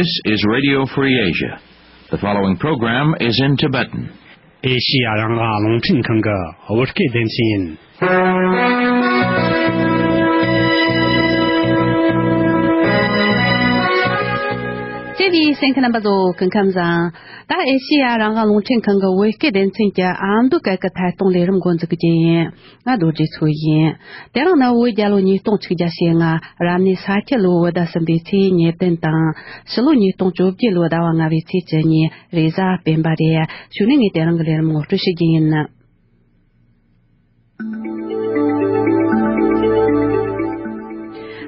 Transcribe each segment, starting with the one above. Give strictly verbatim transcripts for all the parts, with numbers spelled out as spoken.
This is Radio Free Asia. The following program is in Tibetan. ཨེ་ཤི་ཡ་རང་དབང་རླུང་འཕྲིན་ཁང་གི་བོད་སྐད་སྡེ་ཚན་ཡིན། བཅས་པའི་གསན་མཁན་རྣམ་པ་ཚོ་སྐུ་ཁམས་བཟང་། ད་ཨེ་ཤི་ཡ་རང་དབང་རླུང་འཕྲིན་ཁང་གི་བོད་སྐད་སྡེ་ཚན་གྱི་ཨ་མདོ་སྐད་ཀྱི་ཐད་གཏོང་ལས་རིམ་འགོ་འཛུགས་རྒྱུ་ཡིན། ང་རྡོ་རྗེ་མཚོ་ཡིན། དེ་རིང་ནི་བོད་རྒྱལ་ལོ་ཉིས་སྟོང་ཆིག་བརྒྱ་ཞེ་ལྔ། རབ་གནས་ས་ཁྱི་ལོའི་བོད་ཟླ་གསུམ་པའི་ཚེས་ཉེར་བདུན་དང་། ཕྱི་ལོ་ཉིས་སྟོང་བཅོ་བརྒྱད་ལོའི་ཟླ་བ་ལྔ་པའི་ཚེས་བཅུ་གཉིས། རེས་གཟའ་སྤེན་པ་རེད། གཞུག་ནས་ངས་དེ་རིང་གི་ལས་རིམ་ངོ་སྤྲོད་ཞུ་རྒྱུ་ཡིན།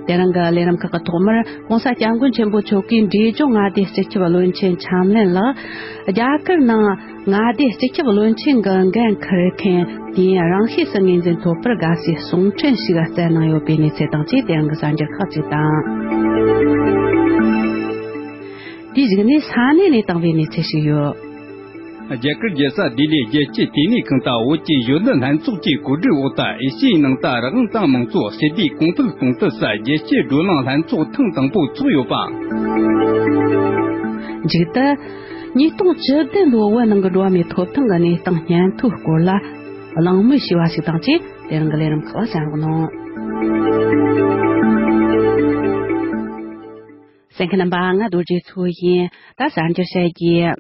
དེ་རིང་གི་ལས་རིམ་ཁག་གི་ཐོག་མར་༸གོང་ས་༸སྐྱབས་མགོན་ཆེན་པོ་མཆོག་གིས་འབྲས་ལྗོངས་མངའ་སྡེའི་སྤྱི་ཁྱབ་བློན་ཆེན་འཆམ་གླིང་ལགས། རྒྱ་གར་ནང་མངའ་སྡེའི་སྤྱི་ཁྱབ་བློན་ཆེན་གྱི་འགན་འཁུར་མཁན་དུས་ཡུན་རིང་ཤོས་སུ་ངོས་འཛིན་ཐོབ་པར་དགའ་བསུའི་གསུང་འཕྲིན་ཞིག་བསྩལ་གནང་ཡོད་པའི་གནས་ཚུལ་དང་བཅས། དེ་རིང་གི་གསར་འགྱུར་ཁག་ཅིག་དང་། དེའི་གཞུག་ནས་ས་གནས་ནས་བཏང་བའི་གནས་ཚུལ་ཞིག་ཡོད། རྒྱ་གར་རྒྱལ་ས་ལྡི་ལིའི་རྒྱལ་སྤྱིའི་ལྟེ་གནས་ཁང་དང་བོད་ཀྱི་གཞོན་ནུ་ལྷན་ཚོགས་ཀྱི་གོ་སྒྲིག་འོག་ཏུ་ཨེ་ཤི་ཡའི་ནང་དུ་རང་དབང་གཙང་མང་གཙོ་ཞི་བདེ་གོང་འཕེལ་གཏོང་ཐབས་སུ་རྒྱལ་སྤྱིའི་བགྲོ་གླེང་ལྷན་ཚོགས་ཐེངས་དང་པོ་ཚོགས་ཡོད་པ། མཇུག་ཏུ། ཉིས་སྟོང་བཅུ་བདུན་ལོའི་བོད་ནང་གི་འགྲོ་བ་མིའི་ཐོབ་ཐང་གི་གནས་སྟངས་སྙན་ཐོའི་སྐོར་ལ་གླེང་མོལ་ཞུས་པ་ཞིག་དང་བཅས། དེ་རིང་གི་ལས་རིམ་ཁག་ལ་གསན་རོགས་གནང་། གསན་མཁན་རྣམ་པ། ང་རྡོ་རྗེ་མཚོ་ཡིན། ད་གསར་འགྱུར་བཤད་རྒྱུ།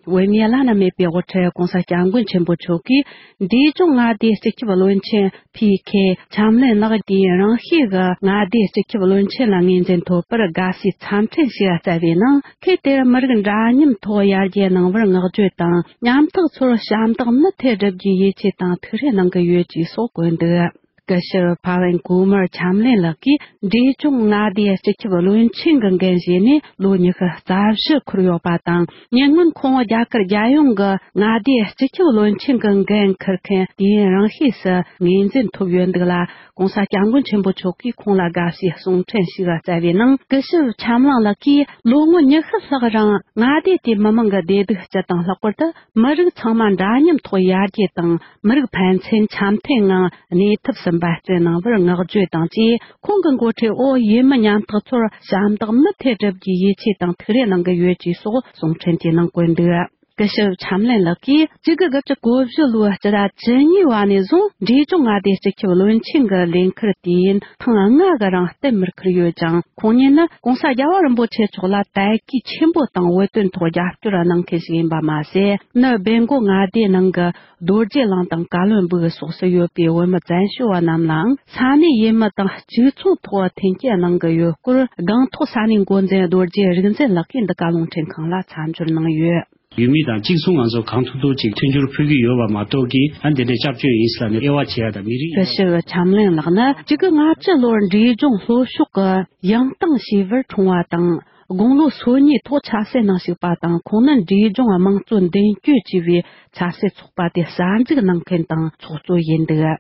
བོད་མིའི་བླ་ན་མེད་པའི་དབུ་ཁྲིད་༸གོང་ས་༸སྐྱབས་མགོན་ཆེན་པོ་མཆོག་གིས་འབྲས་ལྗོངས་མངའ་སྡེའི་སྤྱི་ཁྱབ་བློན་ཆེན་ཕི་ཁེ་འཆམ་གླིང་ལགས་དུས་ཡུན་རིང་ཤོས་ཀྱི་མངའ་སྡེའི་སྤྱི་ཁྱབ་བློན་ཆེན་ལ་ངོས་འཛིན་ཐོབ་པར་དགའ་བསུའི་འཚམས་འཕྲིན་ཞིག་བསྩལ་བའི་ནང་། ཁོས་དེར་མི་རིགས་འདྲ་མཉམ་ཐོག་ཡར་རྒྱས་གནང་བར་བསྔགས་བརྗོད་དང་། ཉམ་ཐག་ཚོར་ཞབས་འདེགས་མུ་མཐུད་བསྒྲུབ་རྒྱུའི་ཡིད་ཆེས་དང་ཐུགས་རེ་གནང་གི་ཡོད་ཅེས་སོགས་བཀོད་འདུག། སྐུ་ཞབས་ཕ་ཝན་ཀུ་མར་འཆམ་གླིང་ལགས་ཀྱིས་འབྲས་ལྗོངས་མངའ་སྡེའི་སྤྱི་ཁྱབ་བློན་ཆེན་གྱི་འགན་བཞེས་ནས་ལོ་ཉི་ཤུ་རྩ་བཞི་འཁོར་ཡོད་པ་དང་། ཉེ་སྔོན་ཁོང་རྒྱ་གར་རྒྱལ་ཡོངས་ཀྱི་མངའ་སྡེའི་སྤྱི་ཁྱབ་བློན་ཆེན་གྱི་འགན་འཁུར་མཁན་དུས་ཡུན་རིང་ཤོས་སུ་ངོས་འཛིན་ཐོབ་ཡོད་འདུག་ལ།༸གོང་ས་༸སྐྱབས་མགོན་ཆེན་པོ་མཆོག་གིས་ཁོང་ལ་དགའ་བསུའི་གསུང་འཕྲིན་ཞིག་བསྩལ་བའི་ནང་། སྐུ་ཞབས་འཆམ་གླིང་ལགས་ཀྱིས་ལོ་ངོ་ཉི་ཤུ་ལྷག་རིང་མངའ་སྡེ་དེའི་མི་མང་གི་བདེ་སྡུག་སྤྱི་དང་། ལྷག་པར་དུ་མི་རིགས་ཚང་མ་འདྲ་མཉམ་ཐོག་ཡར་རྒྱས་དང་། མི་རིགས་ཕན་ཚུན་འཆམ་མཐུན་ངང་གནས་ཐབས་སུ་འབད་བརྩོན་གནང་བར་བསྔགས་བརྗོད་དང་བཅས། ཁོང་གི་འགོ་ཁྲིད་འོག་ཡུལ་མི་ཉམ་ཐག་ཚོར་ཞབས་འདེགས་མུ་མཐུད་བསྒྲུབ་རྒྱུའི་ཡིད་ཆེས་དང་ཐུགས་རེ་གནང་གི་ཡོད་ཅེས་སོགས་གསུང་འཕྲིན་དེའི་ནང་བཀོད་འདུག། སྐུ་ཞབས་འཆམ་གླིང་ལགས་ཀྱིས་གཅིག་དགུ་དགུ་བཅུ་གོ་བཞི་ལོའི་སྤྱི་ཟླ་བཅུ་གཉིས་པ་ནས་བཟུང་འབྲས་ལྗོངས་མངའ་སྡེའི་སྤྱི་ཁྱབ་བློན་ཆེན་གྱི་ལས་འཁུར་དུས་ཡུན་ཐེངས་ལྔ་གི་རིང་གཏན་མར་འཁུར་ཡོད་ཅིང་། ཁོང་ཉིད་ནི་༸གོང་ས་༸རྒྱལ་བ་རིན་པོ་ཆེ་མཆོག་ལ་དད་གུས་ཆེན་པོ་དང་བོད་དོན་ཐོག་རྒྱབ་སྐྱོར་གནང་མཁན་ཞིག་ཡིན་པ་མ་ཟད། ནི་སྦེལ་ཀོབ་མངའ་སྡེའི་ནང་གི་རྡོ་རྗེ་གླིང་དང་ཀ་བློན་སྦུག་སོགས་སུ་ཡོད་པའི་བོད་མི་བཙན་བྱོལ་བ་རྣམས་ལའང་ས་གནས་ཡུལ་མི་དང་གཅིག་མཚུངས་ཐོག་མཐུན་རྐྱེན་གནང་གི་ཡོད་སྐོར། སྒང་ཐོག་ས་གནས་འགོ་འཛིན་རྡོ་རྗེ་རིག་འཛིན་ལགས་ཀྱིས་འདི་ག་རླུང་འཕྲིན་ཁང་ལ་མཚམས་སྦྱོར་གནང་ཡོད། ཡུལ་མི་དང་གཅིག་མཚུངས་ང་ཚོ་གང་ཐུབ་ཐུབ་ཅིག་མཐུན་འགྱུར་ཕུལ་གྱི་ཡོད་པ་མ་གཏོགས་ཀྱི། ཨ། འདི་འདྲའི་སྐྱབས་བཅོལ་ཡིན་ཟེར་ལབ་ནས་དབྱེ་བ་ཕྱེ་ཡ་དང་མི་རིགས། སྐུ་ཞབས་འཆམ་གླིང་ལགས་ནི་གཅིག་དགུ་ལྔ་བཅུ་ལོར་འབྲས་ལྗོངས་ལྷོ་ཕྱོགས་ཀྱི་ཡང་ཏང་ཞེས་པར་འཁྲུངས་པ་དང་། དགུང་ལོ་སོ་གཉིས་ཐོག་ཆབ་སྲིད་ནང་ཞུགས་པ་དང་། ཁོང་ནི་འབྲས་ལྗོངས་དམངས་གཙོ་མདུན་སྐྱོད་ཅེས་པའི་ཆབ་སྲིད་ཚོགས་པ་དེ་གསར་འཛུགས་གནང་མཁན་དང་ཚོགས་གཙོ་ཡིན་འདུག།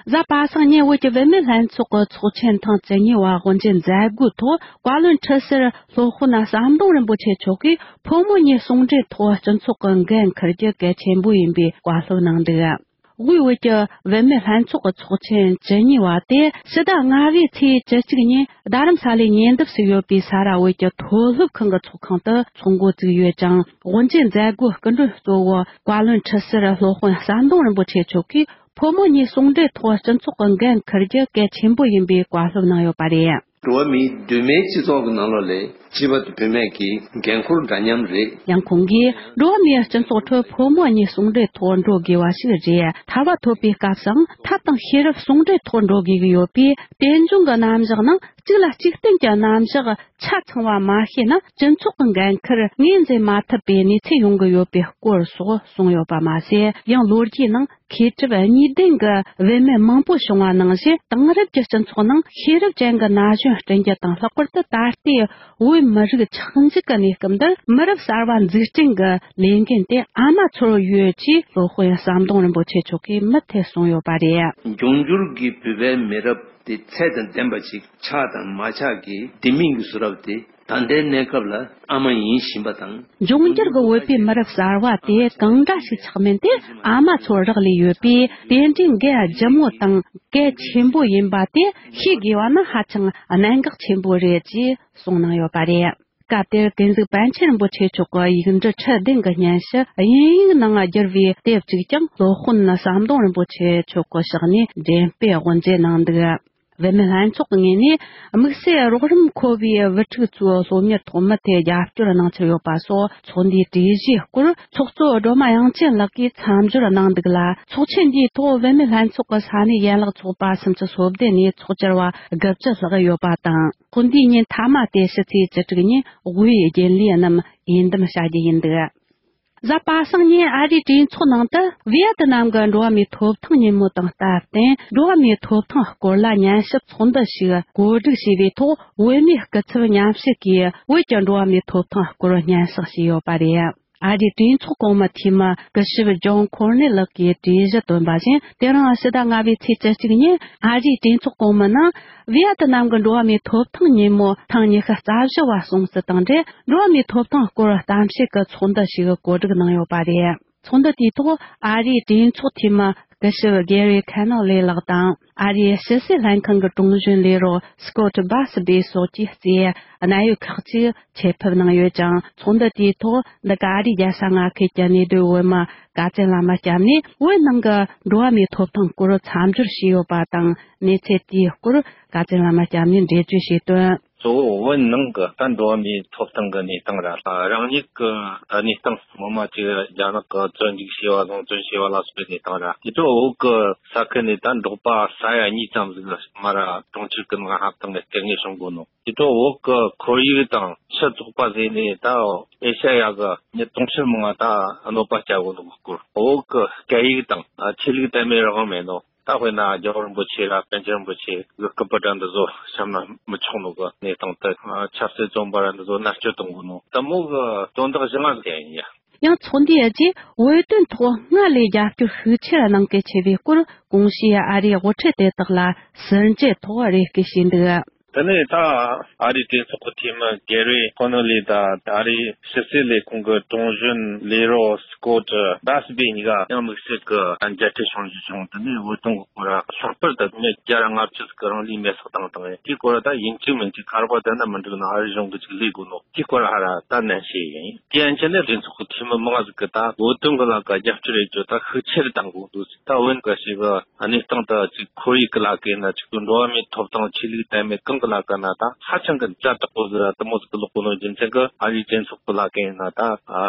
གཟའ་པ་སངས་ཉིན་བོད་ཀྱི་བུད་མེད་ལྷན་ཚོགས་ཀྱི་ཚོགས་ཆེན་ཐེངས་བཅུ་གཉིས་པ་དབུ་འབྱེད་མཛད་སྒོའི་ཐོག་བཀའ་བློན་ཁྲི་ཟུར་སློབ་དཔོན་ཟམ་གདོང་རིན་པོ་ཆེ་མཆོག་གིས་ཕོ་མོ་གཉིས་ཟུང་འབྲེལ་ཐོག་སྤྱི་ཚོགས་ཀྱི་འགན་འཁུར་རྒྱུ་གལ་ཆེན་པོ་ཡིན་པའི་བཀའ་སློབ་གནང་འདུག། དབུས་བོད་ཀྱི་བུད་མེད་ལྷན་ཚོགས་ཀྱི་ཚོགས་ཆེན་བཅུ་གཉིས་པ་དེ་ཕྱི་ཟླ་ལྔ་པའི་ཚེས་བཅུ་གཅིག་ཉིན་རྡ་རམ་ས་ལའི་ཉེ་འདབས་སུ་ཡོད་པའི་ས་རཱ་བོད་ཀྱི་མཐོ་སློབ་ཁང་གི་ཚོགས་ཁང་དུ་ཚོགས་འགོ་བཙུགས་ཡོད་ཅིང་། དབུ་འབྱེད་མཛད་སྒོའི་སྐུ་མགྲོན་གཙོ་བོ་བཀའ་བློན་ཁྲི་ཟུར་སློབ་དཔོན་ཟམ་གདོང་རིན་པོ་ཆེ་མཆོག་གིས་ཕོ་མོ་གཉིས་ཟུང་འབྲེལ་ཐོག་སྤྱི་ཚོགས་ཀྱི་འགན་འཁུར་རྒྱུ་གལ་ཆེན་པོ་ཡིན་པའི་བཀའ་སློབ་གནང་ཡོད་པ་རེད། འགྲོ་བ་མིའི་གདོད་མའི་སྤྱི་ཚོགས་ཀྱི་ནང་ལོགས་ལས་སྤྱི་པ་དེ་བུད་མེད་ཀྱི་འགན་འཁུར་འདྲ་མཉམ་རེད། ཡང་ཁོང་གིས་འགྲོ་བ་མིའི་སྤྱི་ཚོགས་ཁྲོད་ཕོ་མོ་གཉིས་ཟུང་འབྲེལ་ཐོག་འགྲོ་དགོས་པ་ཞིག་རེད། ཐར་པ་ཐོབ་པའི་སྐབས་སུའང་ཐབས་དང་ཤེས་རབ་ཟུང་འབྲེལ་ཐོག་འགྲོ་དགོས་ཀྱི་ཡོད་པས། རྟེན་འབྱུང་གི་རྣམ་གཞག་ནང་གཅིག་ལ་གཅིག་བརྟེན་གྱི་རྣམ་གཞག་ཆ་ཚང་བ་མ་ཤེས་ན་སྤྱི་ཚོགས་ཀྱི་འགན་འཁུར་ངོས་འཛིན་མ་ཐུབ་པའི་གནས་ཚུལ་ཡོང་གི་ཡོད་པའི་སྐོར་སོགས་གསུངས་ཡོད་པ་མ་ཟད། ཡང་ལོ་རྒྱུས་ནང་མཁས་གྲུབ་གཉིས་ལྡན་གྱི་བུད་མེད་མང་པོ་བྱུང་བ་ནང་བཞིན། དེང་རབས་ཀྱི་སྤྱི་ཚོགས་ནང་ཤེས་རབ་ཅན་གྱི་ན་གཞོན་བསྐྲུན་རྒྱུ་དང་། ལྷག་པར་དུ་ད་ལྟའི་བོད་མི་རིགས་ཆགས་འཇིག་གི་གནས་སྐབས་འདིར་མི་རབས་གསར་བ་འཛུགས་སྐྲུན་གྱི་ལས་འགན་དེ་ཨ་མ་ཚོར་ཡོད་ཅེས་སློབ་དཔོན་ཟམ་གདོང་རིན་པོ་ཆེ་མཆོག་གིས་མུ་མཐུད་གསུངས་ཡོད་པ་རེད། འབྱུང་འགྱུར་གྱི་བོད་པའི་མི་རབས་དེ་ཚད་དང་ལྡན་པ་ཞིག་ཆགས་དང་མ་ཆགས་ཀྱི་ལྡེ་མིག་གི་བཟོ་རབས་དེ། ད་ལྟའི་གནས་སྐབས་ལ་ཨ་མ་ཡིན་བཞིན་པ་དང་། འབྱུང་འགྱུར་གྱི་བོད་པའི་མི་རབས་གསར་བ་དེ་གང་འདྲ་ཞིག་ཆགས་མིན་དེ་ཨ་མ་ཚོར་རག་ལས་ཡོད་པས། དེ་འདྲའི་འགན་ལྗིད་མོ་དང་གལ་ཆེན་པོ་ཡིན་པ་དེ་ཤེས་དགོས་པ་ནི་ཧ་ཅང་གནད་འགག་ཆེན་པོ་རེད་ཅེས་གསུངས་གནང་ཡོད་པ་རེད། སྐབས་དེར་ཀུན་གཟིགས་པཎ་ཆེན་རིན་པོ་ཆེ་མཆོག་གི་ཡིག་འབྲུ་ཁྲི་བདུན་གྱི་སྙན་ཞུ་དབྱིན་ཡིག་ནང་བསྒྱུར་བའི་དེབ་གཅིག་ཀྱང་སློབ་དཔོན་ཟམ་གདོང་རིན་པོ་ཆེ་མཆོག་གི་ཕྱག་ནས་འགྲེམས་སྤེལ་དབུ་འབྱེད་གནང་འདུག་བུད་མེད་ལྷན་ཚོགས་ཀྱི་ངོས་ནས་དམིགས་བསལ་རོགས་རམ་མཁོ་བའི་བུ་ཕྲུག་ཚོའི་སློབ་གཉེར་ཐོག་མུ་མཐུད་རྒྱབ་སྐྱོར་གནང་འཆར་ཡོད་པ་སོགས་ཚོགས་འདུའི་གྲོས་གཞིའི་སྐོར་ཚོགས་གཙོ་སྒྲོལ་མ་དབྱངས་ཅན་ལགས་ཀྱིས་མཚམས་སྦྱོར་གནང་འདུག་ལ། ཚོགས་ཆེན་འདིའི་ཐོག་བུད་མེད་ལྷན་ཚོགས་ཀྱི་ས་གནས་ཡན་ལག་ཚོགས་པ་སུམ་ཅུ་སོ་བདུན་ནས་ཚོགས་བཅར་བ་དགུ་བཅུ་ལྷག་ཡོད་པ་དང་། ཚོགས་འདུའི་ཉིན་མཐའ་མ་སྟེ་ཕྱི་ཚེས་བཅུ་དྲུག་ཉིན་དབུས་རྒྱུན་ལས་རྣམས་འོས་འདེམས་བྱ་རྒྱུ་ཡིན་འདུག་གཟའ་པ་སངས་ཉིན་ཨ་རིའི་གྲོས་ཚོགས་ནང་དུ་ཝི་ཡ་ཏི་ནམ་གྱི་འགྲོ་བ་མིའི་ཐོབ་ཐང་ཉིན་མོ་དང་སྟབས་བསྟུན་འགྲོ་བ་མིའི་ཐོབ་ཐང་སྐོར་ལ་ཉན་ཞིབ་ཚོགས་འདུ་ཞིག་གོ་སྒྲིག་བྱས་པའི་ཐོག་བོད་མིའི་སྐུ་ཚབ་མཉམ་ཞུགས་ཀྱིས་བོད་ཀྱི་འགྲོ་བ་མིའི་ཐོབ་ཐང་སྐོར་སྙན་སེང་ཞུས་ཡོད་པ་རེད། ཨ་རིའི་གྲོས་ཚོགས་གོང་མའི་འཐུས་མི་སྐུ་ཞབས་ཇོན་ཁོར་ནེ་ལགས་ཀྱིས་གྲོས་གཞི་བཏོན་པ་བཞིན། དེ་རིང་ཕྱི་ཟླ་ལྔ་པའི་ཚེས་བཅུ་གཅིག་ཉིན་ཨ་རིའི་གྲོས་ཚོགས་གོང་མའི་ནང་ཝི་ཡ་ཏི་ནམ་གྱི་འགྲོ་བ་མིའི་ཐོབ་ཐང་ཉིན་མོ་ཐེངས་ཉི་ཤུ་རྩ་བཞི་བ་སྲུང་བརྩི་དང་འབྲེལ། འགྲོ་བ་མིའི་ཐོབ་ཐང་སྐོར་གཏམ་བཤད་ཀྱི་ཚོགས་འདུ་ཞིག་གོ་སྒྲིག་གནང་ཡོད་པ་རེད། ཚོགས་འདུ་དེའི་ཐོག་ཨ་རིའི་གྲོས་ཚོགས་འཐུས་མི་སྐུ་ཞབས་Gary Conille་ལགས་དང་། ཨ་རིའི་ཕྱི་སྲིད་ལྷན་ཁང་གི་ཀྲུང་གཞོན་ལས་རོགས་Scott Bassby་སོགས་ཀྱིས་གཙོས་གནད་ཡོད་ཁག་ཅིག་ཆེད་ཕེབས་གནང་ཡོད་ཅིང་། ཚོགས་འདུ་དེའི་ཐོག་འདི་ག་ཨ་རིའི་རྒྱལ་ས་མངའ་ཁུལ་གྱི་གནས་སྡོད་བོད་མི་དགའ་ལྡན་བླ་མ་སྐྱབས་ནས་བོད་ནང་གི་འགྲོ་བ་མིའི་ཐོབ་ཐང་སྐོར་མཚམས་སྦྱོར་བྱས་ཡོད་པ་དང་། གནས་ཚུལ་དེའི་སྐོར་དགའ་ལྡན་བླ་མ་སྐྱབས་ནས་འགྲེལ་བརྗོད་བྱས་དོན། གཙོ་བོ་བོད་ནང་གི་ད་འགྲོ་བ་མིའི་ཐོབ་ཐང་གི་གནས་སྟངས་ར། རང་ཉིད་ཀྱི་གནས་སྟངས་ངོ་མ་ཅིག་རྒྱ་ནག་གི་བཙོན་འཇུག་བྱས་པ་དང་བཙོན་བྱས་པ་ལ་སོགས་པའི་གནས་སྟངས་ར། དེ་ཚོ་བོད་ཀྱི་ས་ཁུལ་ནས་ད་འབྲོག་པ་ས་ཡ་གཉིས་ཙམ་ཟིག་མ་ར་གྲོང་ཁྱེར་གྱི་ནང་ཧ་ཏང་གི་སྐད་ངན་བྱུང་དགོས་ནོ། དེ་ཚོ་བོད་ཀྱི་ཁོར་ཡུག་དང་ཕྱི་ཚོགས་པ་ཟེར་ནས་ད་ཨེ་ཤ་ཡ་གི་མི་དུང་ཕྱུར་མང་ང་ད་གནོད་པ་བསྐྱལ་དགོས་ནོ་གི་སྐོར། བོད་ཀྱི་སྐད་ཡིག་དང་ཆོས་ལུགས་དད་མོས་རང་དབང་མེད་ནོ། ད་དཔེར་ན་རྒྱལ་བ་རིན་པོ་ཆེ་ར་པཎ་ཆེན་རིན་པོ་ཆེ་གི་སྐུ་པར་འདྲ་འདི་ཚོ་བཤམས་ན་མི་ཆོག་ནོ་གི་གནས་སྟངས་དེ། ཆབ་སྲིད་བཙོན་པ་ར་འདི་ཚོ་མནར་གཅོད་གཏོང་གི་ནོ། དེ་མོ་གི་དོན་དག་བཞི་ལྔ་ཟིག་ཡིན་ཡ། ཡང་ཚོགས་འདུའི་རྗེས་བོད་དོན་ཐོག་སྔར་ལས་རྒྱབ་སྐྱོར་ཤུགས་ཆེ་རུ་གནང་གལ་ཆེ་བའི་སྐོར་གོང་ཞུས་ཨ་རིའི་དབུ་ཁྲིད་དེ་དག་ལ་ཟུར་མཇལ་ཐོག་རེ་སྐུལ་བྱས་འདུག་དེ་ནས་ད་ཨ་རིའི་གྲོས་ཚོགས་ཀྱི་འཐུས་མི་Gary Conille་དང་ཨ་རིའི་ཕྱི་སྲིད་ལས་ཁུངས་ཀྱི་ཀྲུང་གཞོན་ལས་རོགས་Scott Bassby་གཉིས་ཀ་ཡང་དམིགས་བསལ་གྱི་མཇལ་འཕྲད་བྱུང་རྒྱུ་བྱུང་། དེ་ནས་བོད་དོན་གྱི་སྐོར་ལྷག་པར་དུ་མི་བརྒྱ་དང་ལྔ་བཅུ་ཟིག་གི་རང་ལུས་མེར་སྲེག་བཏང་བཏང་ཡོད། དེའི་སྐོར་ད་ཡིན་གཅིག་མིན་གཅིག་ག་རེ་བ་དེ་ན་མི་འགྲིག་ན་ཨ་རི་གཞུང་གིས་ཅིག་ལས་དགོས་ནོ། དེའི་སྐོར་ཧ་ར་ད་ནན་བཤད་ཡིན། དེ་ཡན་ཆད་ནས་གྲོས་ཚོགས་ཀྱི་འཐུས་མི་མང་ཟིག་གིས་ད་བོད་དོན་གྱི་ལ་ཀ་རྒྱབ་སྐྱོར་ཡེད་རྒྱུ་ད་ཤུགས་ཆེ་རུ་བཏང་དགོས་འདུག་ད་བོད་ག་ཞིག་གི་གནས་སྟངས་ད་ཅིག་ཁོར་ཡུག་གི་ལ་ཀ་ཡིན་ན་ཅིག་ཏུ་འགྲོ་བ་མིའི་ཐོབ་ཐང་ཆོས་ལུགས་དད་མོས་གང་གི་ལ་ཀ་ན་ད་ཧ་ཅང་གི་ཛ་དྲག་པོ་ཟིག་ར་དེ་མོ་ཟིག་གི་ལོག་གོ་ནོ་རྒྱུ་མཚན་གྱིས་ཨ་རིའི་གྲོས་ཚོགས་ཀྱི་ལ་ཀ་ཡིན་ན་ད་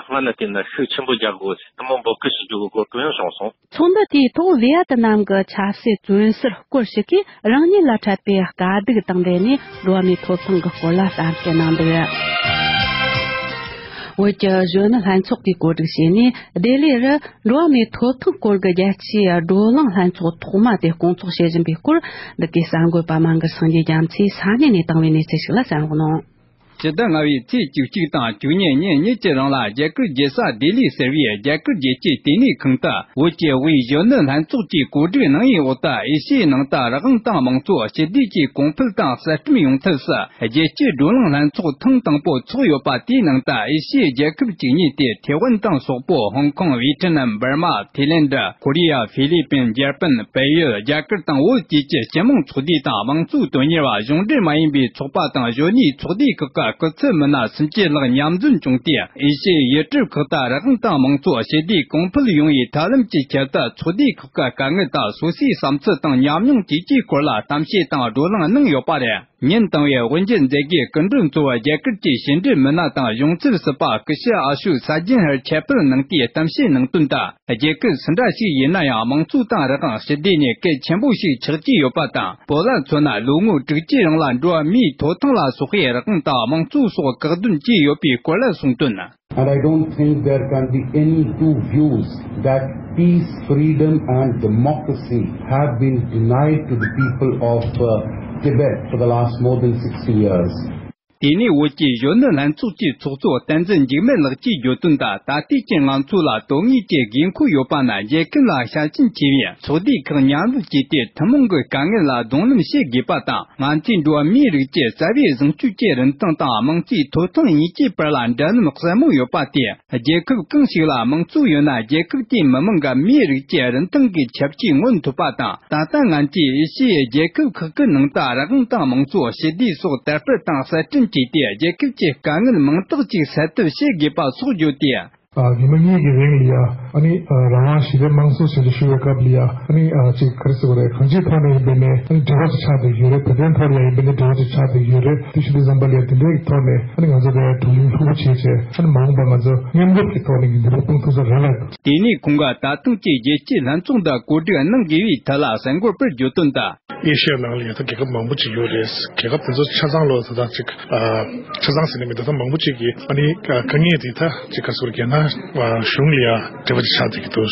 སྔ་ན་དེ་ན་ཤུགས་ཆེན་པོ་རྒྱག་དགོས་ཟེར་དེ་མོ་འབོད་སྐུལ་ཞུ་རྒྱུ་གི་གོ་སྐབས་ཡང་བྱུང་སོང་། ཚོགས་འདུ་དེའི་ཐོག་ཝི་ཡ་ཏི་ནམ་གྱི་ཆབ་སྲིད་བཙོན་ཟུར་སྐོར་ཞིག་གིས་རང་ཉིད་ལ་འཕྲད་པའི་དཀའ་སྡུག་དང་འབྲེལ་ནས་འགྲོ་བ་མིའི་ཐོབ་ཐང་གི་སྐོར་ལ་གཏམ་བཤད་གནང་འདུག་བོད་ཀྱི་གཞོན་ནུ་ལྷན་ཚོགས་ཀྱིས་གོ་སྒྲིག་བྱས་ནས་ལྡི་ལི་རུ་འགྲོ་བ་མིའི་ཐོབ་ཐང་སྐོར་གྱི་རྒྱལ་སྤྱིའི་བགྲོ་གླེང་ལྷན་ཚོགས་ཐོག་མ་དེ་སྐོང་ཚོགས་བྱེད་བཞིན་པའི་སྐོར་འདི་གའི་གསར་འགོད་པ་མང་གི་སངས་རྒྱས་རྒྱ་མཚོས་ས་གནས་ནས་བཏང་བའི་གནས་ཚུལ་ཞིག་ལ་གསན་རོགས་གནང་། ཕྱི་ཟླ་ལྔ་པའི་ཚེས་བཅུ་གཅིག་དང་བཅུ་གཉིས་ཉིན་གཉིས་ཀྱི་རིང་ལ་རྒྱ་གར་རྒྱལ་ས་ལྡི་ལི་ཟེར་བའི་རྒྱ་གར་རྒྱལ་སྤྱིའི་ལྟེ་གནས་ཁང་དུ་བོད་ཀྱི་དབུས་གཞོན་ནུ་ལྷན་ཚོགས་ཀྱིས་གོ་སྒྲིག་གནང་བའི་འོག་ཏུ་ཨེ་ཤི་ཡའི་ནང་དུ་རང་དབང་དང་དམངས་གཙོ་ཞི་བདེ་བཅས་གོང་འཕེལ་དང་གསར་སྐྲུན་ཡོང་ཐབས་སུ་རྒྱལ་སྤྱིའི་བགྲོ་གླེང་ལྷན་ཚོགས་ཐེངས་དང་པོ་འཚོགས་ཡོད་པ། དེའི་ནང་དུ་ཨེ་ཤི་ཡའི་རྒྱལ་ཁབ་བཅུ་གཉིས་ཏེ་ཐེ་ཝན་དང་སོག་པོ། ཧོང་ཀོང་། ཝི་ཊི་ནམ། འབར་མ། ཐེ་ལན་ཌ། ཁོ་རི་ཡ། ཧྥི་ལི་པིན། འཇར་པན། བལ་ཡུལ། རྒྱ་གར་དང་བོད་བཅས་ཀྱི་སྤྱི་དམངས་ཚོགས་སྡེ་དང་དམངས་གཙོའི་དོན་གཉེར་བ། གཞུང་འབྲེལ་མ་ཡིན་པའི་ཚོགས་པ་དང་གཞོན་ནུའི་ཚོགས་སྡེ་ཁག་གི་སྐུ་ཚབ་མི་སྣ་སུམ་ཅུ་ལྷག་མཉམ་འཛོམས་བྱུང་སྟེ། ཨེ་ཤི་ཡའི་ཡུལ་གྲུ་ཁག་ཏུ་རང་དབང་དང་དམངས་གཙོ་ཞི་བདེ་གོང་འཕེལ་ཡོང་བའི་ཐབས་ལམ་གྱི་ཆེད་དུ་ཚོགས་སྡེ་ཁག་གི་དཀའ་ངལ་དང་སོ་སོའི་བསམ་ཚུལ་དང་ཉམས་མྱོང་བཅས་ཀྱི་སྐོར་ལ་གཏམ་བཤད་དང་བགྲོ་གླེང་གནང་ཡོད་པ་རེད། ཉིན་དང་པོའི་དབུ་འབྱེད་མཛད་སྒོའི་སྐུ་མགྲོན་གཙོ་བོ་རྒྱ་གར་གྱི་ཕྱི་འབྲེལ་མི་སྣ་དང་གཞུང་ཚབ་ཟུར་པ་སྐུ་ཞབས་ཨ་ཤོག་ས་ཇན་ཧར་ཁྱད་པར་གནང་སྟེ་གཏམ་བཤད་གནང་དོན་དུ། རྒྱལ་ཁབ་སུ་འདྲ་ཞིག་ཡིན་ན་ཡང་དམངས་གཙོ་དང་རང་དབང་ཞི་བདེ་ནི་གལ་ཆེན་པོ་ཞིག་ཆགས་ཀྱི་ཡོད་པ་དང་། བོད་ལ་མཚོན་ན་ལོ་ངོ་དྲུག་ཅུའི་རིང་ལ་འགྲོ་བ་མིའི་ཐོབ་ཐང་ལ་སོགས་པའི་རང་དབང་དང་དམངས་གཙོ་སོགས་བཀག་སྡོམ་བྱས་ཡོད་པའི་སྐོར་ལ་གསུངས་དོན། And I don't think there can be any two views that peace, freedom, and democracy have been denied to the people of uh, Tibet for the last more than sixty years. དེ་ནས་བོད་ཀྱི་གཞོན་ནུ་ལྷན་ཚོགས་ཀྱི་ཚོགས་གཙོ་བསྟན་འཛིན་འཇིགས་མེད་ལགས་ཀྱིས་བརྗོད་དོན་དུ། ད་ལྟའི་ཆར་ང་ཚོ་ལ་དོན་དངོས་ཀྱི་དགོས་མཁོ་ཡོད་པ་ནི་རྒྱལ་ཁབ་ལ་ཞབས་ཕྱི་བྱེད་པའི་ཚོགས་སྡེ་ཁག་མཉམ་རུབ་བྱས་ཏེ་ཐུན་མོང་གི་དཀའ་ངལ་ལ་གདོང་ལེན་བྱེད་དགོས་པ་དང་། ང་ཚོས་འགྲོ་བ་མིའི་རིགས་ཀྱི་རྩ་བའི་བཟང་སྤྱོད་ཀྱི་རིན་ཐང་དང་དམངས་གཙོའི་ཐོབ་ཐང་གཉིས་ཀྱི་བར་ལ་འབྲེལ་ལམ་གསལ་མོ་ཡོད་པ་དེ། རྒྱལ་ཁབ་གང་ཞིག་ལ་དམངས་གཙོ་ཡོད་ན་རྒྱལ་ཁབ་དེའི་མི་དམངས་ཀྱི་མིའི་རིགས་ཀྱི་རིན་ཐང་གི་ཁྱབ་ཇུས་མངོན་ཐུབ་པ་དང་། ད་ལྟ་ང་ཚོས་ཨེ་ཤི་ཡའི་རྒྱལ་ཁབ་ཁག་གི་ནང་དུ་རང་དབང་དང་དམངས་གཙོ་ཞི་བདེ་སོགས་དར་སྤེལ་དང་གསར་སྐྲུན་ བྱས་ཏེ། རྒྱལ་ཁབ་ཀྱི་དཀའ་ངལ་མང་དག་ཅིག་སེལ་ཐབས་བྱེད་དགོས་པ་སོགས་བརྗོད་དེ། ཨ། ཉི་མ་གཉིས་ཀྱི་རིང་ལ་ཡ། ཨ་ནི། ཨ། རང་དབང་ཞི་བདེ་དམངས་གཙོ་ཞེས་ཞུ་བའི་སྐབས་ལ་ཡ། ཨ་ནི། ཨ། ཅིག་ག་རེ་ཟེར་དགོས་རེད། གང་ཅིའི་ཐོག་ནས་ཡིན་པ་ཡིན་ནའི། ཨ་ནི། འབྲེལ་བ་ཅིག་ཆགས་བསྡད་ཡོད་རེད། བོད་དོན་ཐོག་ལ་ཡ་ཡིན་པ་ཡིན་ནའི་འབྲེལ་བ་ཅིག་ཆགས་བསྡད་ཡོད་རེད། དེ་ཞི་བདེ་བཟང་པོ་ལ་ཡ་དེ་འདྲའི་ཐོག་ནས། ཨ་ནི། ང་ཚོ་དེ་བགྲོ་གླེང་ལྷུག་པོ་བྱས་བྱས། ཨ་ནི། མ་འོངས་པ་ང་ཚོ་མཉམ་རུབ་ཀྱི་ཐོག་ནས་འགྱུར་ལྡོག་སྤུངས་ཐུབ་ས་རེད་ལ། དེ་ནས་ཁོང་གིས་ད་ཐེངས་ཀྱི་རྒྱལ་སྤྱིའི་ལྷན་ཚོགས་འདི་གོ་སྒྲིག་གནང་དགོས་པའི་ཐད་ལ་གསར་འགོད་པར་བརྗོད་དོན་དུ། ཨེ་ཤི་ཡ་ནང་ལ་ཡ་ད་རྒྱལ་ཁབ་མང་པོ་ཅིག་ཡོད་རེད། རྒྱལ་ཁབ་དེ་ཚོ་ཆ་ཚང་ལོ་ད་ད་ཅིག་ཨ། ཆ་ཚང་ཟེར་ནས་མི་འདུག་ད་མང་པོ་ཅིག་གིས། ཨ་ནི། ཨ། དཀའ་ངལ་དེ་ད་ཅིག་ག་རེ་ཟེར་དགོས་རེད། རྒྱ་ནག་གཞུང་ལ་ཡ་འབྲེལ་བ་ཅིག་ཆགས་བསྡད་ཀྱི་འདུག་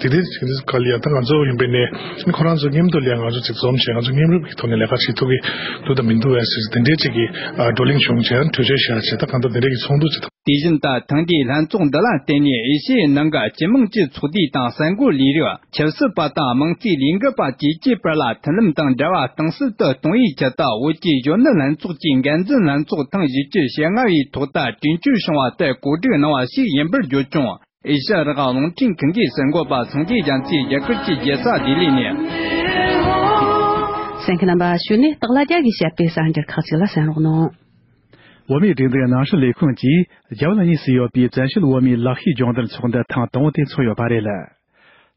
དེ་དེ་ཅིག་འདི་ག་ལ་ཡ་ད་ང་ཚོ་ཡིན་པ་ཡིན་ནའི། ཨ་ནི། ཁོ་རང་ཚོ་མཉམ་དུ་ལ་ཡ་ང་ཚོ་ཅིག་འཛོམས་བྱས། ང་ཚོ་མཉམ་རུབ་ཀྱི་ཐོག་ནས་ལས་ཀ་བྱེད་ཐུབ་ཀྱི་འདུག་དང་མི་འདུག་བས་ཟེར། དེ་འདྲའི་ཅིག་གི། ཨ། བགྲོ་གླེང་བྱུང་བྱས། གྲོས་ཆོད་བཞག་བྱས། ད་གང་ལྟར་དེ་འདྲའི་གི་ཚོགས་འདུ་ཅིག་ད། དེ་བཞིན་ད་ཐེངས་འདིའི་ལྷན་ཚོགས་འདི་ལ་བརྟེན་ནས། ཨེ་ཤི་ཡའི་ནང་གི་སྤྱི་དམངས་ཀྱི་ཚོགས་སྡེ་དང་གསར་འགོད་ལས་རིགས། ཆབ་སྲིད་པ་དང་དམངས་གཙོའི་ལས་འགུལ་པ་བཅས་ཀྱི་བར་ལ་མཐུན་ལམ་དང་འབྲེལ་བ་གཏིང་ཟབ་ཏུ་གཏོང་བའི་ཆེད་དུ། བོད་ཀྱི་གཞོན་ནུ་ལྷན་ཚོགས་ཀྱི་འགན་འཛིན་ལྷན་ཚོགས་ཐེངས་བཞི་བཅུ་ཞེ་ལྔ་བའི་ཐོག་ཏུ་གྲོས་ཆོད་བྱུང་བ་ལྟར་གོ་སྒྲིག་གནང་བ་ཞིག་ཡིན་པར་བརྗོད་ཀྱང་། ཨེ་ཤ་ཡ་རང་དབང་རླུང་འཕྲིན་ཁང་གི་གསར་འགོད་པ་སངས་རྒྱས་རྒྱ་མཚོས་རྒྱ་གར་གྱི་རྒྱལ་ས་ལྡི་ལི་ནས། གསན་མཁན་རྣམ་པ། གཞུག་ནས་སྟག་ལྷ་རྒྱལ་གྱིས་བཤད་པའི་གསར་འགྱུར་ཁག་ཅིག་ལ་གསན་རོགས་གནང་། བོད་མིའི་སྒྲིག་འཛུགས་ནང་སྲིད་ལས་ཁུངས་ཀྱིས་རྒྱ་བལ་གཉིས་སུ་ཡོད་པའི་བཙན་བྱོལ་བོད་མིའི་ལག་ཤེས་སྦྱོང་བརྡར་ཚོགས་འདུ་ཐེངས་དང་པོ་དེ་འཚོགས་ཡོད་པ་རེད།